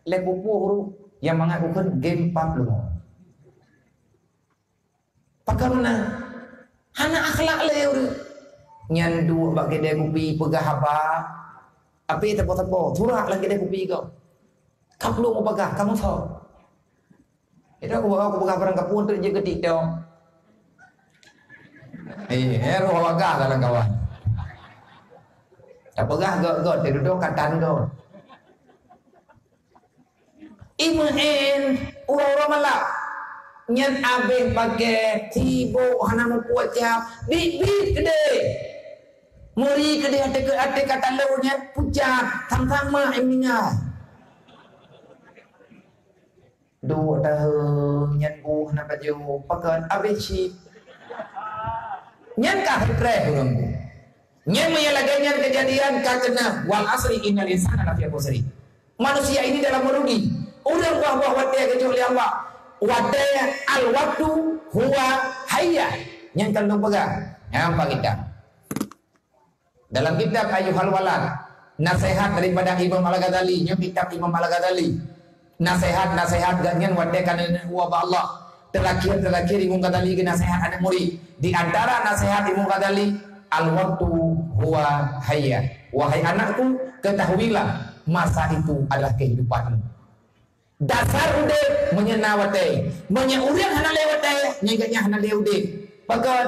Lé pupu huru nyang mangat kukheun game pap leumo. Pakon meunan? Hana akhlak lé ureuëng. Nyan duek bak keudè kupi peugah haba. Api teupeu-teupeu, surak lam keudè kupi kau. Ka plueng mubagah, ka musoh. Itu aku bawa aku peugah barang kapun tu je keutik tu. Eh, eh, roh bagah kawan-kawan. Tak peugah gok-gok, dia duduk katan kau. Imeu'en uroe-uroe malam. Nyan abéh pakai, sibok hana muphom cap, biet-biet keudeh. Muri keudeh até, até ka talo nyan pucat, sang-sang mak nyang meuninggai. Duek tahun nyan uh hana pajoh, pakon abéh cit. Nyan ka stress ureueng. Nyan meunyo lagèe nyan keujadian ka keunong, wal asri innal insana lafi khusri. Manusia ini dalam merugi. Ureueng bah-bah watèe geujok lé Allah. Watèe al-waqtu huwa hayya. Nyan ka lôn peugah. Nyan bak kitab. Dalam kitab Ayyuhal Walad, nasihat daripada Imam Al-Ghazali, nyoe kitab Imam Al-Ghazali. Nasihat-nasihat gobnyan watèe ka neuk uroe bak Allah. Terakhir-terakhir Imam Ghazali geunasehat aneuk murid. Di antara nasihat Imam Ghazali, "Al-waqtu huwa hayya." Wahai anakku, ketahuilah masa itu adalah kehidupanmu. Dasar udép meunyoe na watèe. Meunyoe ureueng hana lé watèe, nyan gobnyan hana lé udép. Pakon?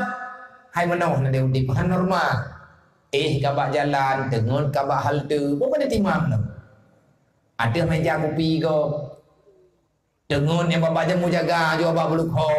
Hai meunoe hana lé udép, hana normal. Eh, ka bak jalan, teungeut ka bak halte, bukan ditimang. Ateueh meja kupi gob. Teungeut nyang babah jamu jaga, jua bak buluk ho.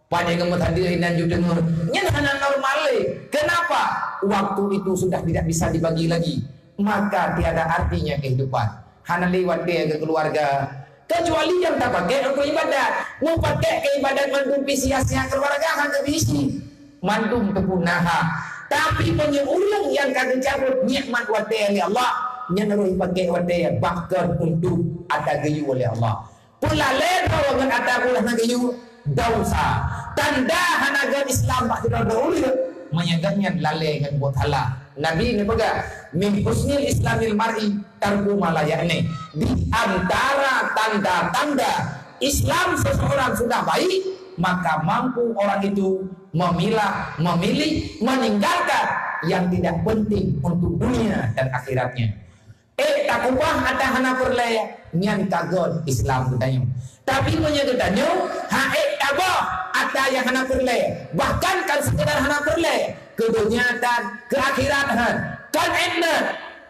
Padahai geumeusadeue inan ju teungeut. Nyan hana normal lé. Kenapa? Waktu itu sudah tidak bisa dibagi lagi. Maka tiada artinya kehidupan. Hana lé watèe keu keluarga. Kecuali nyang tapakai untuk ibadat. Meupakai keu ibadat mandum pih sia-sia keluarga hana bisi. Mandum teupunaha. Tapi meunyoe ureueng nyang ka geucabut nikmat watèe lé Allah, nyan roh ipakai watèe bahkan untuk ata geuyue lé Allah. Peulalé droe ngon ata geulah na geuyue, desya. Tanda hana gèt Islam bak sidroe-droe ureueng, meunyoe gobnyan lalé ngon buet salah. Nabi neupeugah, "Min husnil islamil mar'i tarku ma la ya'ni." Di antara tanda-tanda Islam seseorang sudah baik, maka mampu orang itu memilah, memilih, meninggalkan yang tidak penting untuk dunia dan akhiratnya. Ék takubah ata hana peureulèe, nyan ka gèt Islam geutanyoe. Tapi meunyoe geutanyoe hana ék tabah ata nyang hana peureulèe, bahkan kon seukeudar hana peureulèe, keu donya tan, keu akhirat han, kon ék nyan,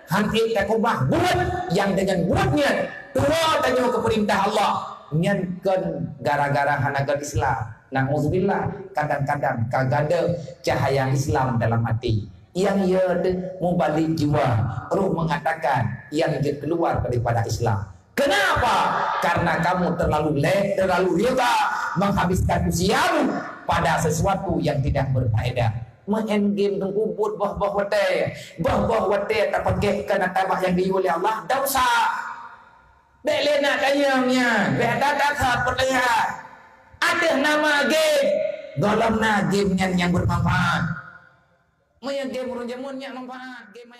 hana ék takubah buet nyang deungon buet nyan tuwoe tanyoe keu peurintah Allah, nyan kon gara-gara hana gèt Islam. Nauzubillah, kadang-kadang ka gadôh cahaya Islam dalam até. Nyang yö teuh mubalig jiwa, roh mengatakan nyang jeuet keluar daripada Islam. Kenapa? Karena kamu terlalu le-, terlalu rela menghabiskan usiamu pada sesuatu yang tidak berfaedah. Main game teungku buet boh-boh watèe. Boh-boh watèe tapakai keu na tabah nyang geuyue lé Allah, desya. Bèk lé na tanyong nyan, bèk that-that peulihat. Ateueh nama game, gohlom na game nyan nyang bermanfaat. Meunyoe game ureueng jameun nyan manfaat, game